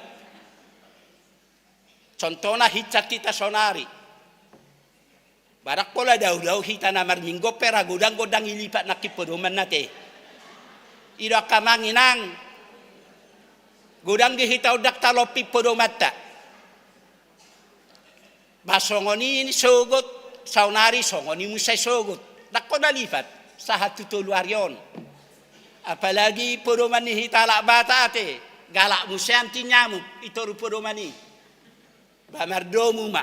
Contohna hinsat hita sonari. Ba ndang pola dao-dao hita na marminggu pe ra godang-godang ilipat nangkin podomanna te. I do angka amang inang. Godang di hita on ndang talompit podomanta. Ba songon i sogot, saonari songon i muse sogot. Ndang hona lipat. Sahat tu tolu ari on. Apalagi podoman ni hita halak Batak ate, galak muse anti nyamuk, i toru podoman i. Ba mardomu ma.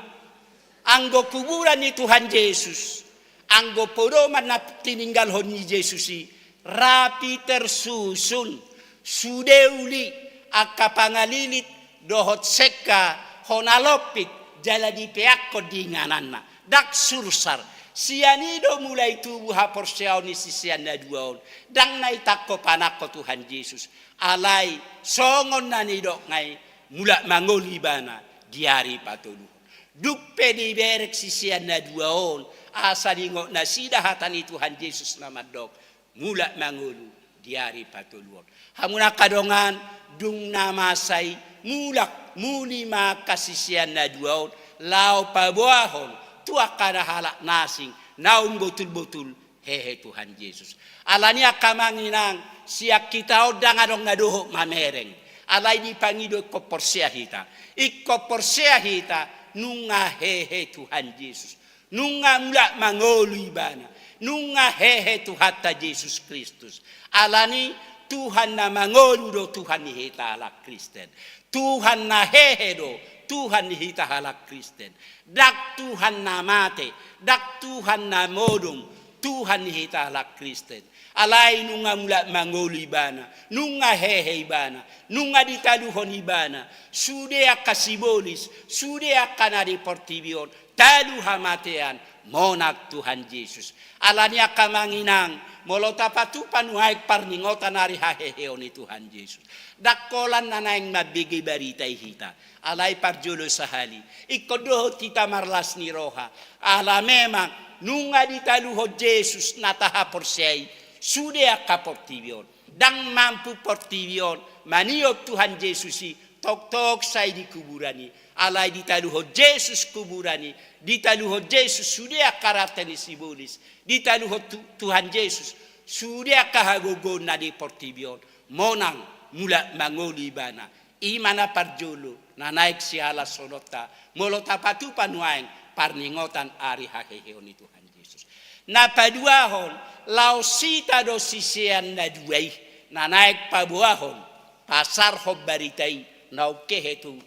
Anggo kuburan ni Tuhan Jesus, anggo podoman na tininggalhon ni Jesus i, rapi tersusun, sude uli, angka pangalilit, dohot sengka, hona lompit, jala dipeakkon di ingananna. Ndang sursar. Sian i do mulai tubu haporseaon ni sisean na dua on. Ndang na itangko panangko Tuhan Jesus. Alai, songon na nidokna i, mulak mangolu ibana di ari patoluhon. Dung pe dibereng sisean na dua on, asa diingot nasida hata ni Tuhan Jesus na mandok, mulak mangolu di ari patoluhon. Hamu na angka dongan, dung na masa i, mulak, muli ma angka sisean na dua on, laho paboahon tu angka na halak na asing, naung botul-botul hehe Tuhan Jesus. Alani i angka amang inang, sian hita on ndang adong na dohot mamereng. Alai dipangido ingkon porsea hita. Ingkon porsea hita, nunga hehe Tuhan Jesus. Nunga mulak mangolu ibana. Nunga hehe Tuhanta Jesus Kristus. Alani Tuhan na mangolu do Tuhan ni hita halak Kristen. Tuhan na hehe do Tuhan ni hita halak Kristen. Ndang Tuhan na mate, ndang Tuhan na modom, Tuhan ni hita halak Kristen. Alai nunga mulak mangolu ibana, nunga hehe ibana, nunga ditaluhon ibana, sude angka sibolis, sude angka na di portibi on, talu hamatean, monang Tuhan Jesus. Alani i angka amang inang, molo tapatupa nuaeng parningotan ari haheheon ni Tuhan Jesus. Ndang holan na naeng mambege barita i hita. Alai parjolo sahali, ingkon dohot hita marlas ni roha. Ala memang, nunga ditaluhon Jesus na tahaporseai, sude angka portibi on. Ndang mampu portibi on maniop Tuhan Jesus i, tongtong sai di kuburan i. Alai ditaluhon Jesus kuburan i, ditaluhon Jesus sude angka rante ni sibolis, ditaluhon Tu-, Tuhan Jesus sude angka hagogoon na di portibi on, monang mulak mangolu ibana. I ma na parjolo, na naeng sihalashononta, molo tapatupa nuaeng parningotan ari haheheon ni Tuhan Jesus. Na paduahon, laos hita do sisean na dua i, na naeng paboahon, pasarhon barita i, naung hehe tu,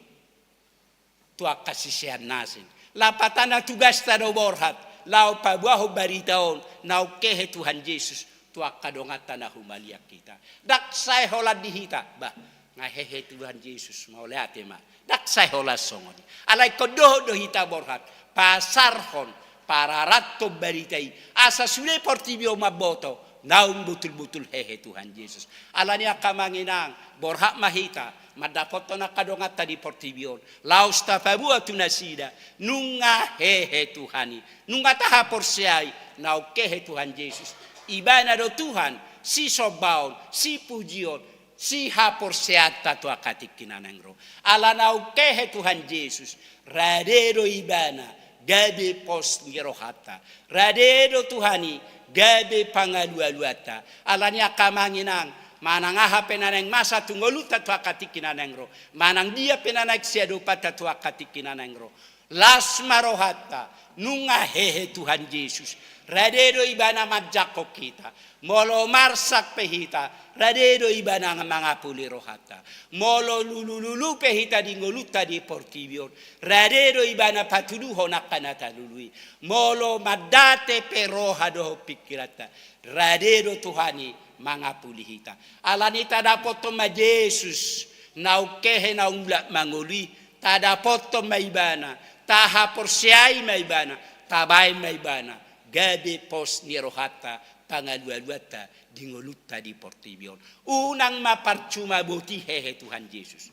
tu angka sisean na asing. Lapatanna tugasta do borhat, laho paboahon barita on, naung hehe Tuhan Jesus, tu angka donganta na humaliang hita. Ndang sai holan di hita, bah, nga hehe Tuhan Jesus, mauliate ma. Ndang sai holan songon i. Alai ingkon dohot do hita borhat, pasarhon, pararathon barita i. Asa sude portibi on mamboto, naung botul-botul hehe Tuhan Jesus. Alani i angka amang inang, borhat ma hita, mandapothon angka donganta di portibi on. Laos tapaboa tu nasida, nunga hehe Tuhan i. Nunga tahaporseai, naung hehe Tuhan Jesus. Ibana do Tuhan, sisombaon, sipujion, sihaporseaanta tu angka tingki na naeng ro. Ala naung hehe Tuhan Jesus, rade do ibana, gabe pos ni rohanta. Rade do Tuhan i, gabe pangalualuanta. Alani i angka amang inang, manang aha pe na naeng masa tu ngolunta tu angka tingki na naeng ro. Manang dia pe na naeng siadopanta tu angka tingki na naeng ro. Las ma rohanta, nunga hehe Tuhan Jesus. Rade do ibana manjangkon hita. Molo marsak pe hita, rade do ibana mangapuli rohanta. Molo lulululu pe hita di ngolunta di portibi on, rade do ibana patuduhon angka na talului. Molo mandate pe roha dohot pingkiranta, rade do Tuhan i mangapuli hita. Alani i tadapothon ma Jesus, naung hehe naung mulak mangolu i, tadapothon ma ibana, tahaporseai ma ibana, tabaen ma ibana, gabe pos ni rohanta, pangalualuanta, di ngolunta di portibi on. Unang ma parcuma boti hehe Tuhan Jesus.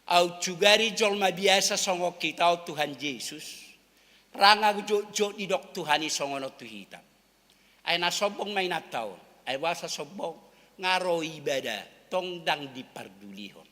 Aut sugari jolma biasa songon hita on Tuhan Jesus, ra nga jotjot didok Tuhan i songon on tu hita. Ai na sombong ma inanta on, ai boasa sombong, nga ro iba da, tong ndang dipardulihon.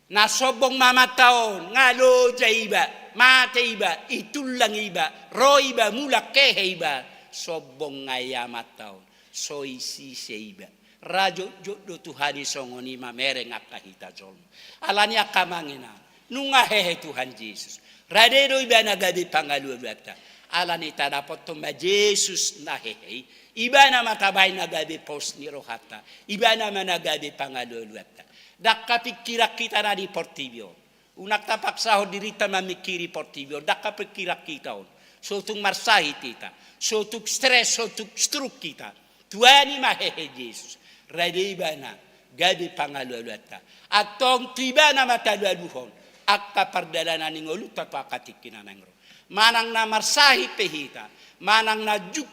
Na sombong ma amanta on, nga loja iba, mate iba, itullang iba, ro iba, mulak hehe iba, sombong nga i amanta on, so i sise iba. Ra jotjot do Tuhan i songon i mamereng angka hita jolma. Alani i angka amang inang, nunga hehe Tuhan Jesus. Rade do ibana gabe pangalualuanta. Alani i tadapothon ma Jesus na hehe i. Ibana ma tabaen na gabe pos ni rohanta. Ibana ma na gabe pangalualuanta. Ndang hapingkiran hita na di portibi on. Unang tapaksahon dirinta mamingkiri portibi on, ndang hapingkiran hita on. So tung marsahit hita, so tung stres, so tung struk hita. Tuani ma hehe Jesus. Rade ibana, gabe pangalualuanta. Antong tu ibana ma talualuhon angka pardalanan ni ngolunta tu angka tingki na naeng ro. Manang na marsahit pe hita, manang na juk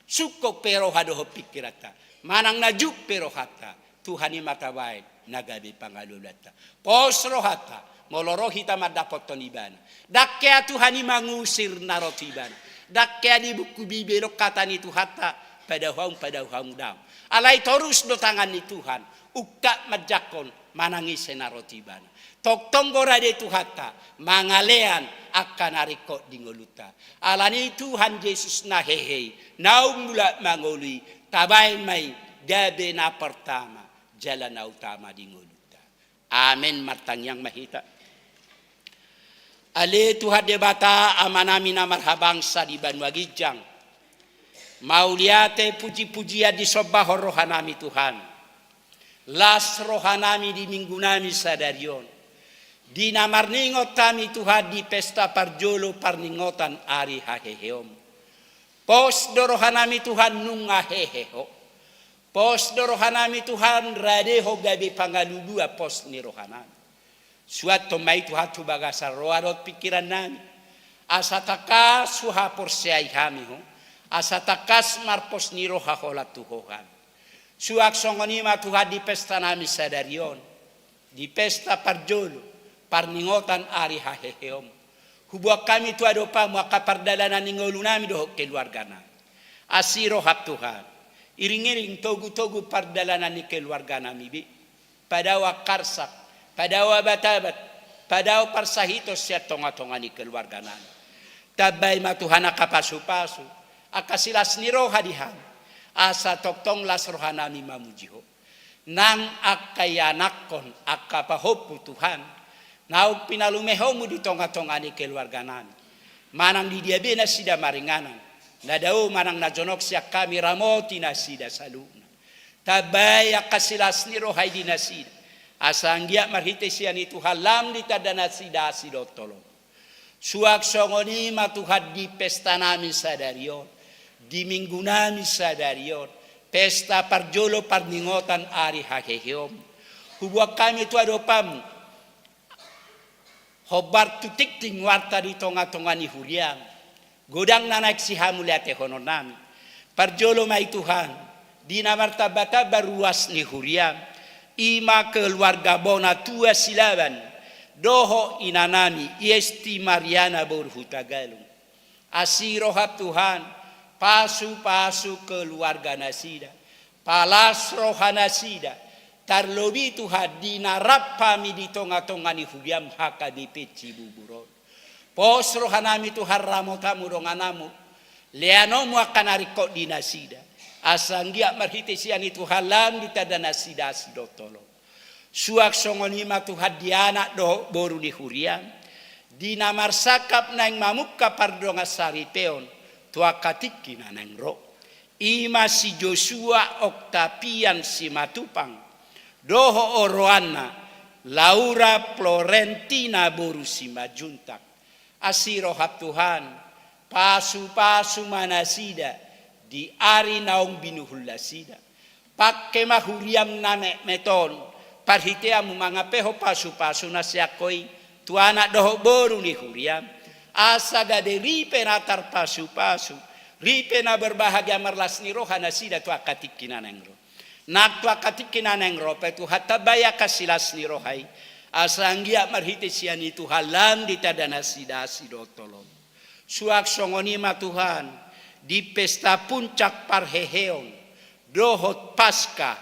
sungkot pe roha dohot pingkiranta, manang na juk pe rohanta, Tuhan i ma tabaen na gabe pangalualuanta. Pos rohanta, molo ro hita mandapothon ibana. Ndang hea Tuhan i mangusir na ro tu ibana. Ndang hea di buku Bibel on hata ni Tuhanta, padao hamu, padao hamu damang. Alai torus do tangan ni Tuhan, ungkap manjangkon manang ise na ro tu ibana. Tongtong do rade Tuhanta mangalean angka na ringkot di ngolunta. Alani i Tuhan Jesus na hehe i, naung mulak mangolu i, tabaen ma i gabe na pertama jala na utama di ngolunta. Amen. Martangiang ma hita. Ale Tuhan Debata, Amanami na marhabangsa di banua ginjang, mauliate pujipujian disombahon rohanami Tuhan. Las rohanami di minggunami sadari on, di na marningot hami Tuhan di pesta parjolo parningotan ari haheheonMu. Pos do rohanami Tuhan nunga hehe Ho. Pos do rohanami Tuhan rade Ho gabe pangalulua pos ni rohanami. Suanhon ma i Tuhan tu bagasan roha dohot pingkirannami, asa tangkas huhaporseai hami Ho, asa tangkas marpos ni roha holan tu Ho hami. Suang songon i ma Tuhan di pestanami sadari on, di pesta parjolo parningotan ari haheheonMu. Huboan hami tu adopanMu angka pardalanan ni ngolunami dohot keluarganami. Asi rohaM Tuhan, iringiring togutogu pardalanan ni keluarganami be. Padao angka arsak, padao abatabat, padao parsahiton sian tongatonga ni keluarganami. Tambai ma Tuhan angka pasupasu, angka silas ni roha di hami, asa tongtong las rohanami mamuji Ho. Nang angka ianakhon, angka pahompu Tuhan, naung pinalumehonMu di tongatonga ni keluarganami. Manang di dia be nasida maringanan, na dao manang na jonok sian hami, ramoti nasida saluhutna. Tambai angka silas ni roha i di nasida, asa anggiat marhite sian i Tuhan lam ditanda nasida asi dohot holong. Suang songon i ma Tuhan di pestanami sadari on, di minggunami sadari on, pesta parjolo parningotan ari haheheonMu. Huboan hami tu adopanMu, hombar tu tingting warta di tongatonga ni huriaM. Godang na naeng sihamuliatehononnami. Parjolo ma i Tuhan, di na martambatamba ruas ni huriaM, i ma keluarga bona tua Silaban, dohot inanami Esti Mariana boru Hutagalung. Asi rohaM Tuhan, pasupasu keluarga nasida, palas roha nasida, tarlobi Tuhan di na rap hami di tongatonga ni huriaM H K B P Cibubur on. Pos rohanami Tuhan, ramot Hamu dongananMu, leanonMu angka na ringkot di nasida, asa anggiat marhite sian i Tuhan lam ditanda nasida asi dohot holong. Suang songon i ma Tuhan di anak dohot boru ni huriaM, di na marsangkap naeng mamungka pardongansaripeon tu angka tingki na naeng ro. I ma si Joshua Octavian Simatupang, dohot oroanna Laura Florentina boru Simanjuntak. Asi rohaM Tuhan, pasupasu ma nasida di ari naung binuhul nasida. Pangke ma huriaM na metmet on, parhiteanMu mangalehon pasupasuna sian Ho i, tu anak dohot boru ni huriaM, asa gabe ripe na tarpasupasu, ripe na berbahagia marlas ni roha nasida tu angka tingki na naeng ro. Nang tu angka tingki na naeng ro pe Tuhan, tambai angka silas ni roha i, asa anggiat marhite sian i Tuhan lam ditanda nasida asi dohot holong. Suang songon i ma Tuhan, di pesta puncak parheheon, dohot Paskah,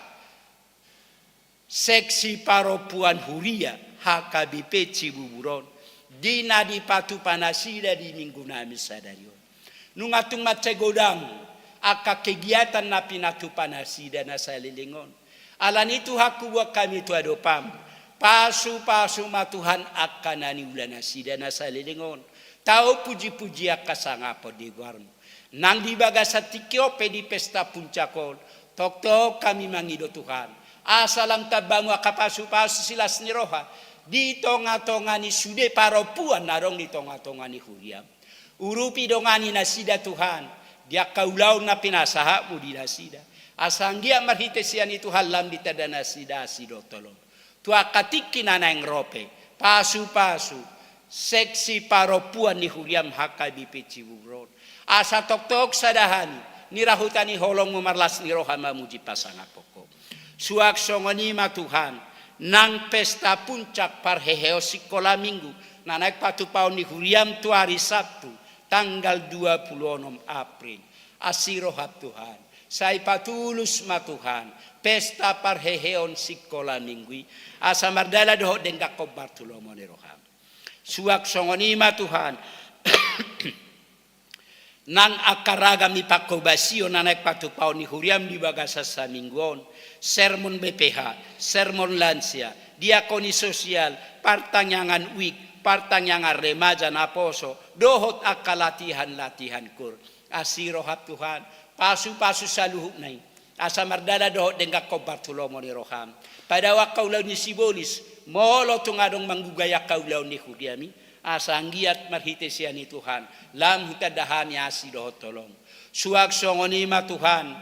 seksi parompuan huria H K B P Cibubur on, di na dipatupa nasida di minggunami sadari on. Nunga tung mansai godang angka kegiatan na pinatupa nasida na saleleng on. Alani i Tuhan, huboan hami tu adopanMu, Pasupasu ma Tuhan angka na niula nasida na saleleng on. Tau pujipuji angka sangap on di goarmu. Nang di bagasan tingki on pe di pesta puncak on, tongtong hami mangido Tuhan, asa lam tamba Hamu angka pasupasu silas ni roha di tongatonga ni sude parompuan na adong di tongatonga ni huriaM. Urupi, dongani nasida Tuhan di angka ulaon na pinasahatMu di nasida, asa anggiat marhite sian i Tuhan lam ditanda nasida asi dohot holong. Tu angka tingki na naeng ro pe, pasupasu seksi parompuan ni huriaM H K B P Cibubur on, asa tongtong sada hami ni rahutan ni holongMu marlas ni roha mamuji pasangaphon Ho. Suang songon i ma Tuhan, nang pesta puncak parheheon sikola minggu na naeng patupaon ni huriaM tu ari Sabtu tanggal dua puluh onom April. Asi rohaM Tuhan, sai patulus ma Tuhan pesta parheheon sikola minggu i, asa mardalan dohot denggan hombar tu lomo ni rohaM. Suang songon i ma Tuhan, nang angka ragam ni panghobasion na naeng patupaon ni huriaM di bagasan saminggu on, sermon B P H, sermon lansia, diakoni sosial, partangiangan wijk, partangiangan remaja naposo, dohot angka latihan-latihan koor. Asi rohaM Tuhan, pasupasu saluhutna i, asa mardalan dohot denggan hombar tu lomo ni rohaM. Padao angka ulaon ni sibolis, molo tung adong manggugai angka ulaon ni huriaM i, asa anggiat marhite sian i Tuhan lam hutanda hami asi dohot holong. Suang songon i ma Tuhan,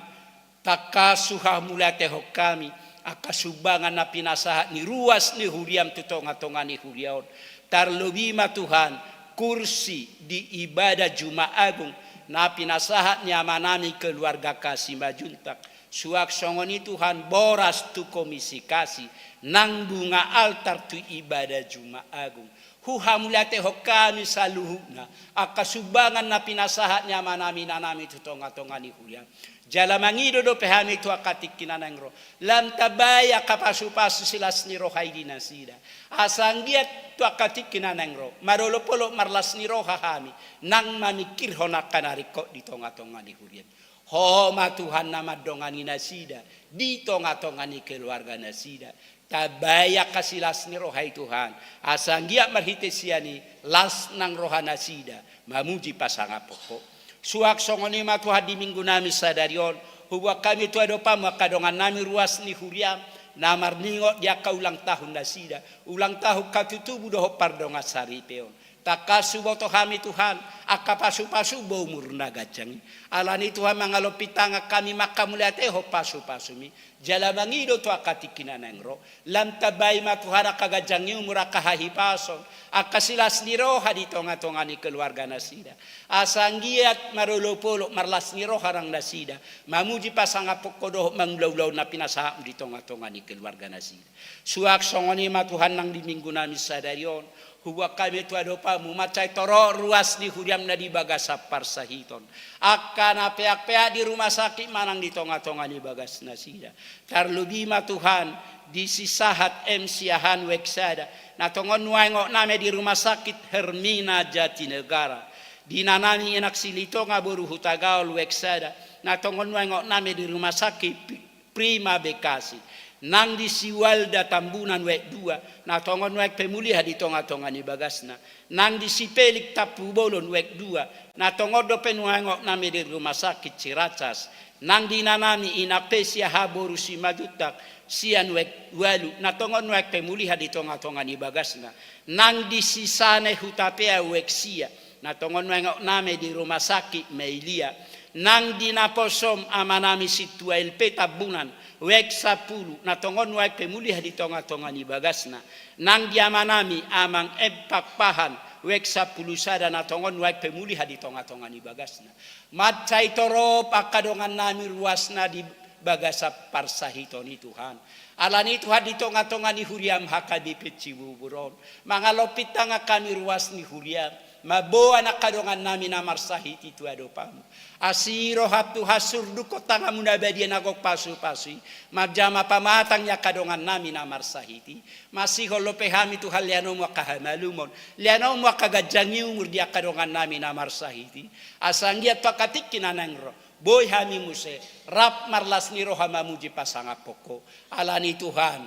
tangkas huhamauliatehon hami angka sumbangan na pinasahat ni ruas ni huriaM tu tongatonga ni huria on. Tarlobi ma Tuhan, kursi di ibadah Jumat Agung na pinasahat ni amanami keluarga Kas Simanjuntak. Suang songon i Tuhan, boras tu Komisi Kas, nang bunga altar tu ibadah Jumat Agung. Huhamauliatehon hami saluhutna angka sumbangan na pinasahat ni amanami inanami tu tongatonga ni huriaM. Jala mangido dope hami tu angka tingki na naeng ro, lam tambai angka pasupasu silas ni roha i di nasida, asa anggiat tu angka tingki na naeng ro marolopolop marlas ni roha hami nang mamingkirhon angka na ringkot di tongatonga ni huriaM. Ho ma Tuhan na mandongani nasida di tongatonga ni keluarga nasida. Tambai angka silas ni roha i Tuhan, asa anggiat marhite sian i las nang roha nasida mamuji pasangaphon Ho. Suang songon i ma Tuhan, di minggunami sadari on, huboan hami tu adopanMu angka dongannami ruas ni huriaM na marningot di angka ulang tahun nasida, ulang tahun hatutubu dohot pardongansaripeon. Tangkas huboto hami Tuhan angka pasupasu, umur na ganjang i. Alani Tuhan, mangalompit tangan hami manghamauliatehon pasupasuMi, jala mangido tu angka tingki na naeng ro, lam tambai ma Tuhan angka ganjang ni umur, angka hahipason, angka silas ni roha di tongatonga ni keluarga nasida, asa anggiat marolopolop marlas ni roha nang nasida mamuji pasangaphon Ho dohot mangula ulaon na pinasahatMu di tongatonga ni keluarga nasida. Suang songon i ma Tuhan, nang di minggunami sadari on, huboan hami tu adopanMu mansai torop ruas ni huriaM na di bagasan parsahiton, angka na peakpeak di rumah sakit manang di tongatonga ni bagas nasida. Tarlobi ma Tuhan, di si Sahat M Siahaan, wijk sada, na tongon nuaeng ootnami di Rumah Sakit Hermina Jatinegara, di inanami Inang Silitonga boru Hutagaol, wijk sada, na tongon nuaeng ootnami di Rumah Sakit Pi-, Prima Bekasi, nang di si Walda Tambunan, wijk dua, na tongon nuaeng pemulihan di tongatonga ni bagasna, nang di si Pelik Tampubolon, wijk dua, na tongon dope nuaeng ootnami di Rumah Sakit Ciracas, nang di inanami Inang Pe Siahaan boru Simanjuntak sian, wijk ualu, na tongon nuaeng pemulihan di tongatonga ni bagasna, nang di si Sane Hutapea, wijk sia, na tongon nuaeng ootnami di Rumah Sakit Mailia, nang di naposom amanami Sintua L P Tambunan, wijk sampulu, na tongon nuaeng pemulihan di tongatonga ni bagasna, nang di amanami Amang M Pakpahan, wijk sampulu sada, na tongon nuaeng pemulihan di tongatonga ni bagasna. Mansai torop angka dongannami ruasna di bagasan parsahiton i Tuhan. Alani Tuhan, di tongatonga ni huriaM H K B P Cibubur on, mangalompit tangan hami ruas ni huriaM, mamboan angka dongannami na marsahit i tu adopanMu. Asi rohaM Tuhan, surdukhon tanganMu na badia na gok pasupasu i, manjama pamatang ni angka dongannami na marsahit i. Masihol dope hami Tuhan, leanonMu angka hamalumon, leanonMu angka ganjang ni umur di angka dongannami na marsahit i, asa anggiat tu angka tingki na naeng ro, boi hami muse rap marlas ni roha mamuji pasangaphon Ho. Alani Tuhan,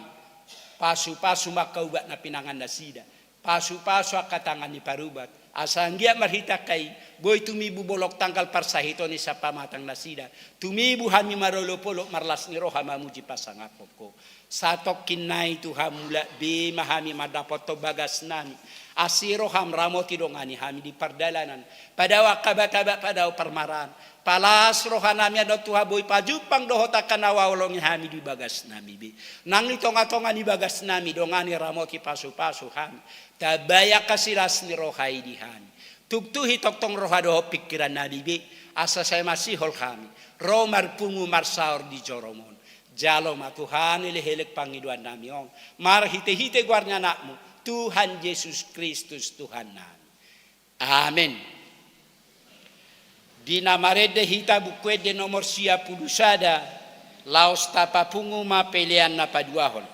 Pasu-pasu ma angka ubat na pinangan nasida. Pasu-pasu angka tangan ni parubat. Asa anggiat marhite angka i, boi tumibu bolon tanggal parsahiton ni sian pamatang nasida. Tumibu hami marolopolop marlas ni roha mamuji pasangaphon Ho. Satongkin nai Tuhan, mulak be ma hami mandapothon bagasnami. Asi roham ramoti dongani hami di pardalanan. Padao angka abat-abat, padao parmaraan. Palas rohanami annon Tuhan, boi pajumpang dohot angka na huhaholongi hami di bagasnami be. Nang di tonga-tonga ni bagasnami dongani, ramoti, pasu-pasu hami. Tambai angka silas ni roha i di hami. Tuktuhi tongtong roha dohot pingkirannami be. Asa sai masihol hami ro marpungu marsaor di jorom on. Jalo ma Tuhan elek-elek pangidoannami on marhite-hite goar ni Anakmu, Tuhan Jesus Kristus Tuhannami. Amen. Di na marende hita Buku Ende nomor sia pulu sada, laos tapapungu ma pelean na paduahon.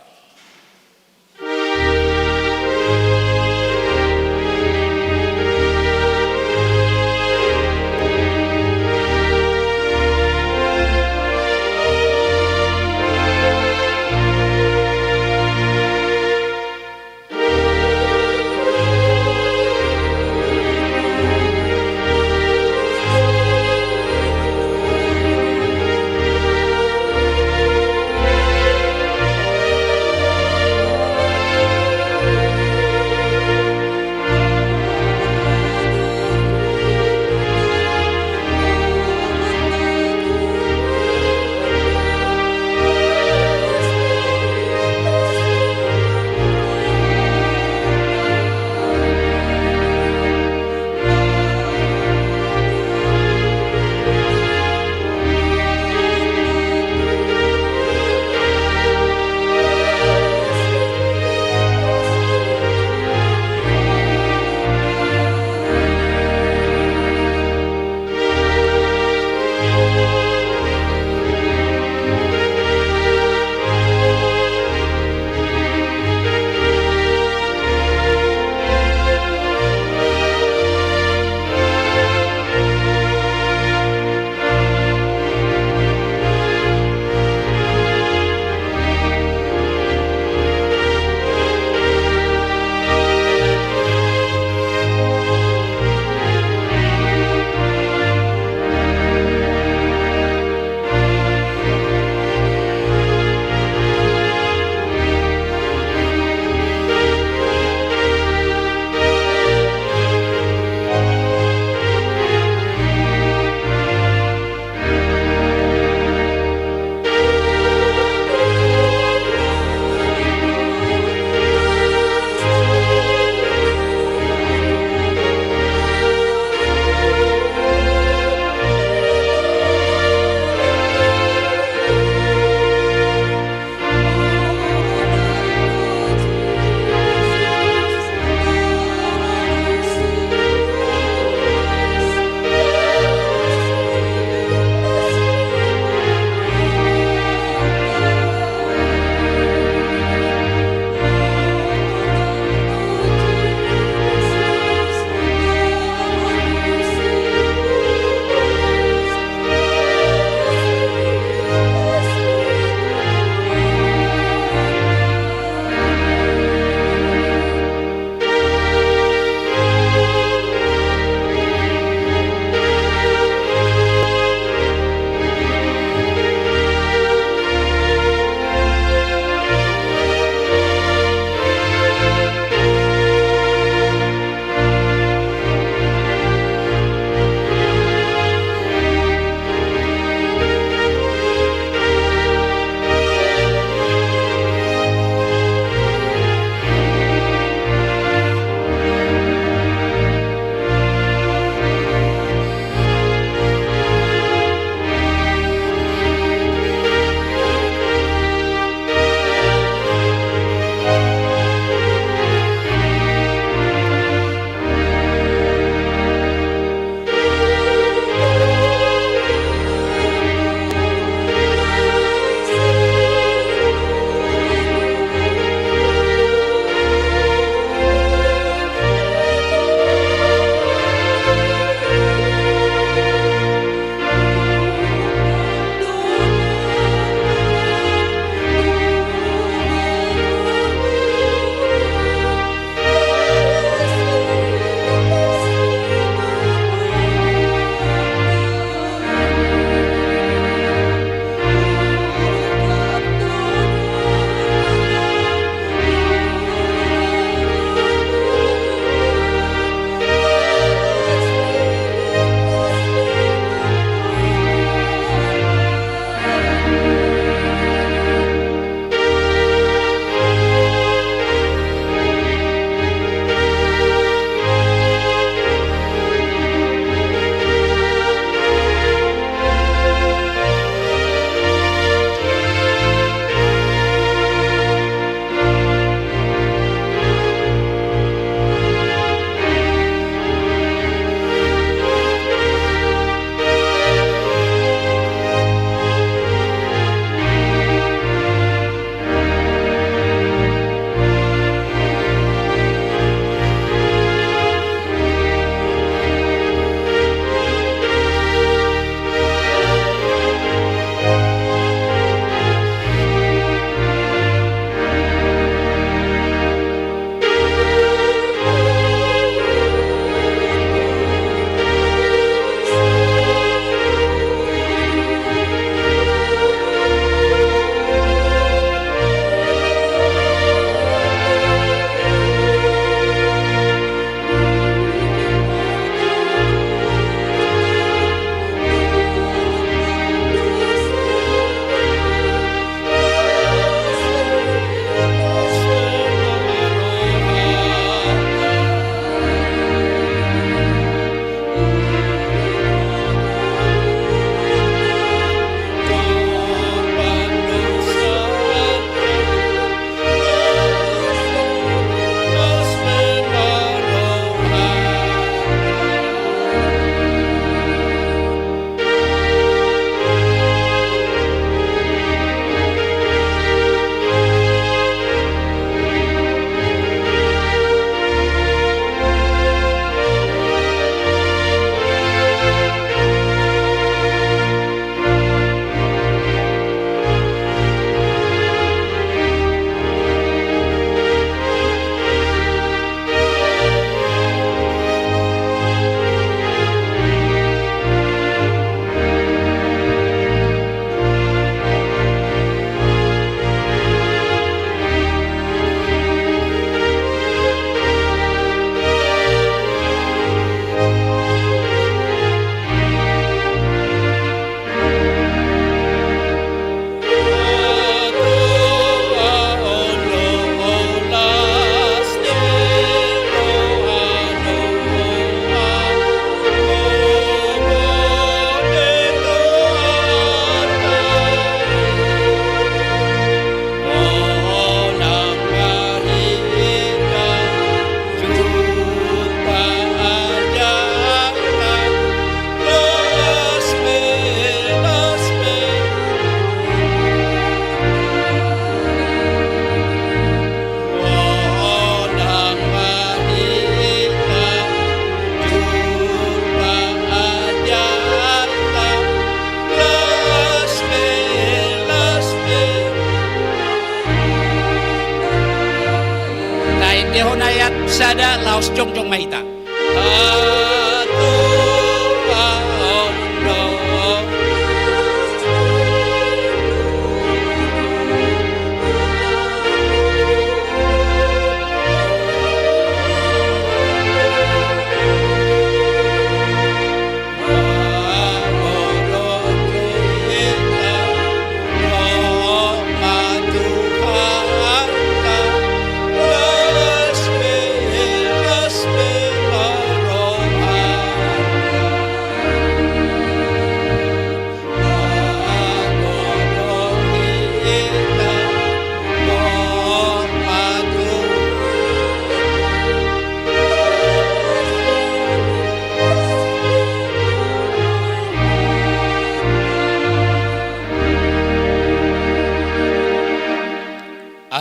Sada laos jongjong ma hita.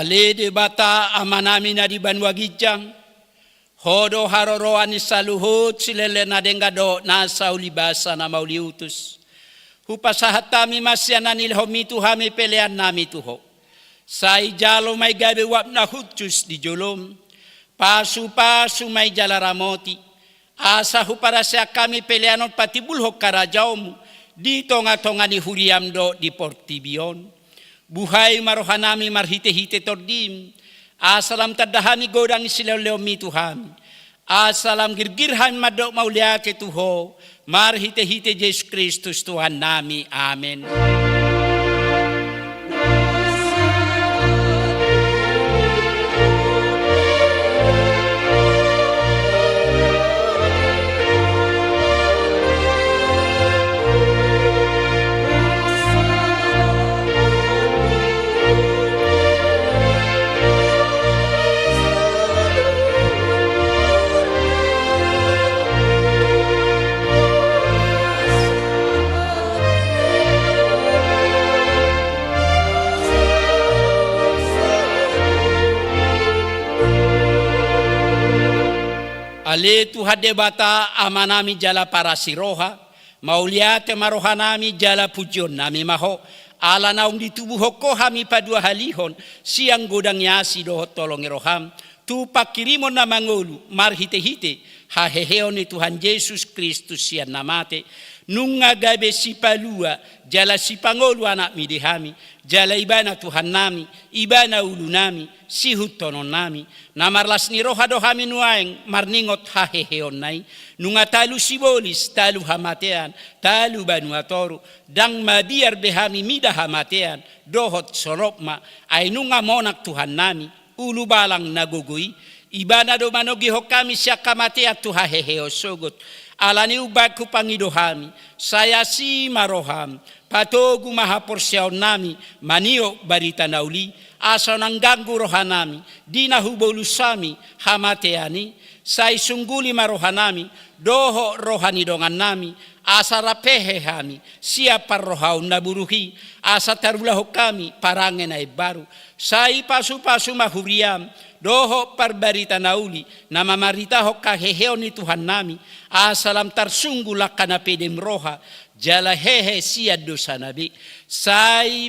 Ale Debata Amanami na di banua ginjang, Ho do haroroan ni saluhut silehon na denggan dohot nasa ulibasa na mauliutus. Hupasahat hami ma sian na nilehonmi tu hami peleannami tu Ho. Sai jalo ma i gabe uap na hushus di jolom. Pasupasu ma i jala ramoti. Asa huparaseak hami pelean on patimbulhon harajaonmu di tongatonga ni huriam dohot di portibi on. Buhai ma rohanami marhitehite Tondim, asa lam tanda hami godang ni silehonlehonmi tu hami. Asa lam girgir hami mandok mauliate tu Ho, marhitehite Jesus Kristus Tuhannami. Amen. Ale Tuhan Debata, Amanami jala parasiroha, mauliate ma rohanami jala pujionnami ma Ho, ala naung ditubuhon Ho hami paduahalihon sian godang ni asi dohot holong ni roham, tu pangkirimon na mangolu marhitehite haheheon ni Tuhan Jesus Kristus sian na mate, nunga gabe sipalua jala sipangolu anakmi di hami, jala Ibana Tuhannami, Ibana ulunami, sihuthononnami, na marlas ni roha do hami nuaeng marningot haheheonna i, nunga talu sibolis, talu hamatean, talu banua toru, ndang mabiar be hami mida hamatean, dohot solop ma, ai nunga monang Tuhannami, ulubalang na gogo i, Ibana do manogihon hami sian hamatean tu haheheon sogot, ala ni i umbahen hupangido hami, sai asi ma roham, patogu ma haporseaonnami maniok barita na uli, asa unang ganggu rohanami, di na hubolus hami hamatean i, sai sungguli ma rohanami, dohot roha ni dongannami, asa rap hehe hami, sian parrohaon na buruk i, asa tarulahon hami parange na imbaru, sai pasupasu ma huriam, dohot parbarita na uli, na mamaritahon haheheon ni Tuhannami, asa lam tarsunggul angka na pedem roha, jala hehe sian dosana be. Sai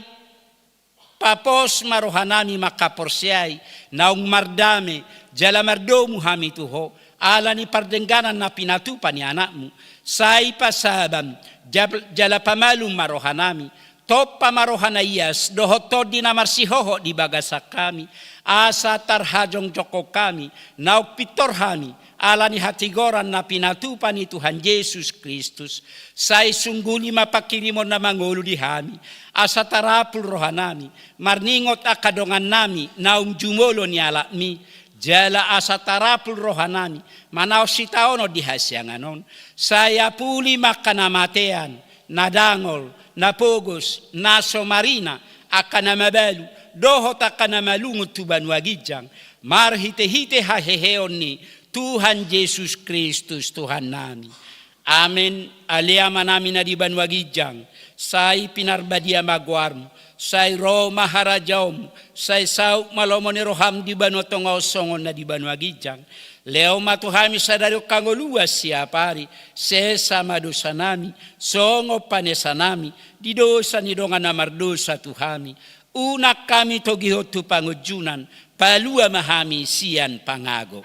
papos ma rohanami mangkaporseai, naung mardame, jala mardomu hami tu Ho, ala ni pardengganan na pinatupa ni Anakmu, sai pasabam, jab-, jala pamalum ma rohanami, tompa ma roha na ias, dohot tondi na marsihohot di bagasan hami, asa tarhajongjongkon hami, naung pintor hami, ala ni hatigoran na pinatupa ni Tuhan Jesus Kristus, sai sungguli ma pangkirimon na mangolu di hami, asa tarapul rohanami, marningot angka dongannami, naung jumolo nialapmi, jala asa tarapul rohanami, manaon sitaonon di hasiangan on, sai apuli ma angka na matean, na dangol, na pogos, na so marina, angka na mabalu, dohot angka na malungun tu banua ginjang, marhitehite haheheon ni Tuhan Jesus Kristus Tuhannami. Amen. Ale Amanami na di banua ginjang, sai pinarbadia ma goarmu, sai ro ma harajaonmu, sai saut ma lomo ni roham di banua tonga on songon na di banua ginjang. Lehon ma tu hami sadari on hangoluan siapari, sesa ma dosanami, songon panesanami di dosa ni dongan na mardosa tu hami. Unang hami togihon tu pangunjunan, palua ma hami sian pangago.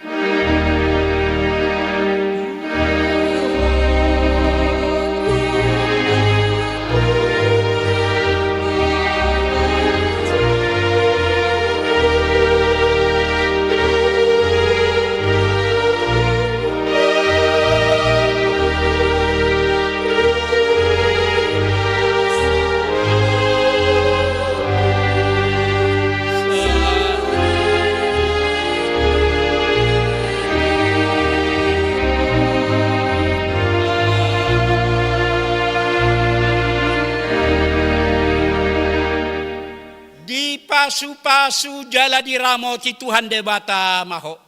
Dipasupasu jala diramoti Tuhan Debata ma ho.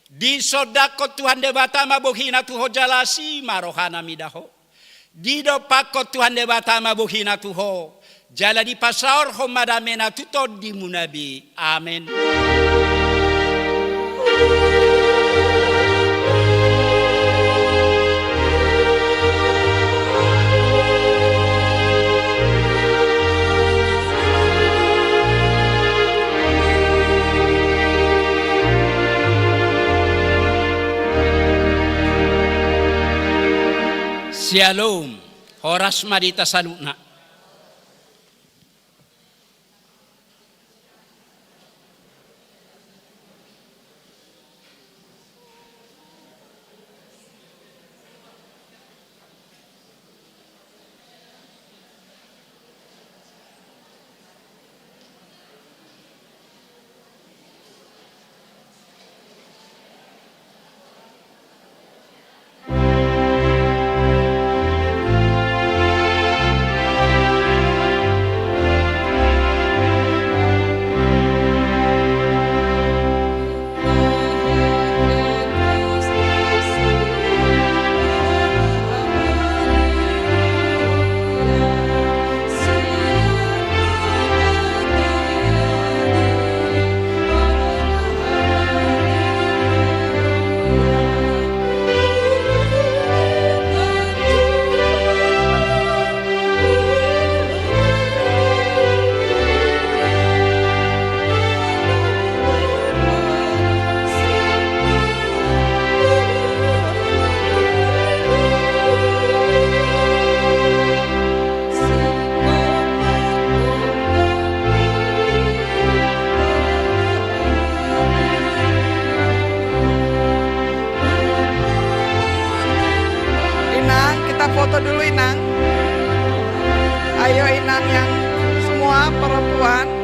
Disondangkon Tuhan Debata ma bohina tu ho jala asi ma rohana mida ho. Didompakkon Tuhan Debata ma bohina tu ho, jala dipasaorhon ma damena tu tondimuna be. Amen. Syalom. Horas ma di hita saluhutna. Inang, kita foto dulu, Inang. Ayo, Inang, yang semua perempuan.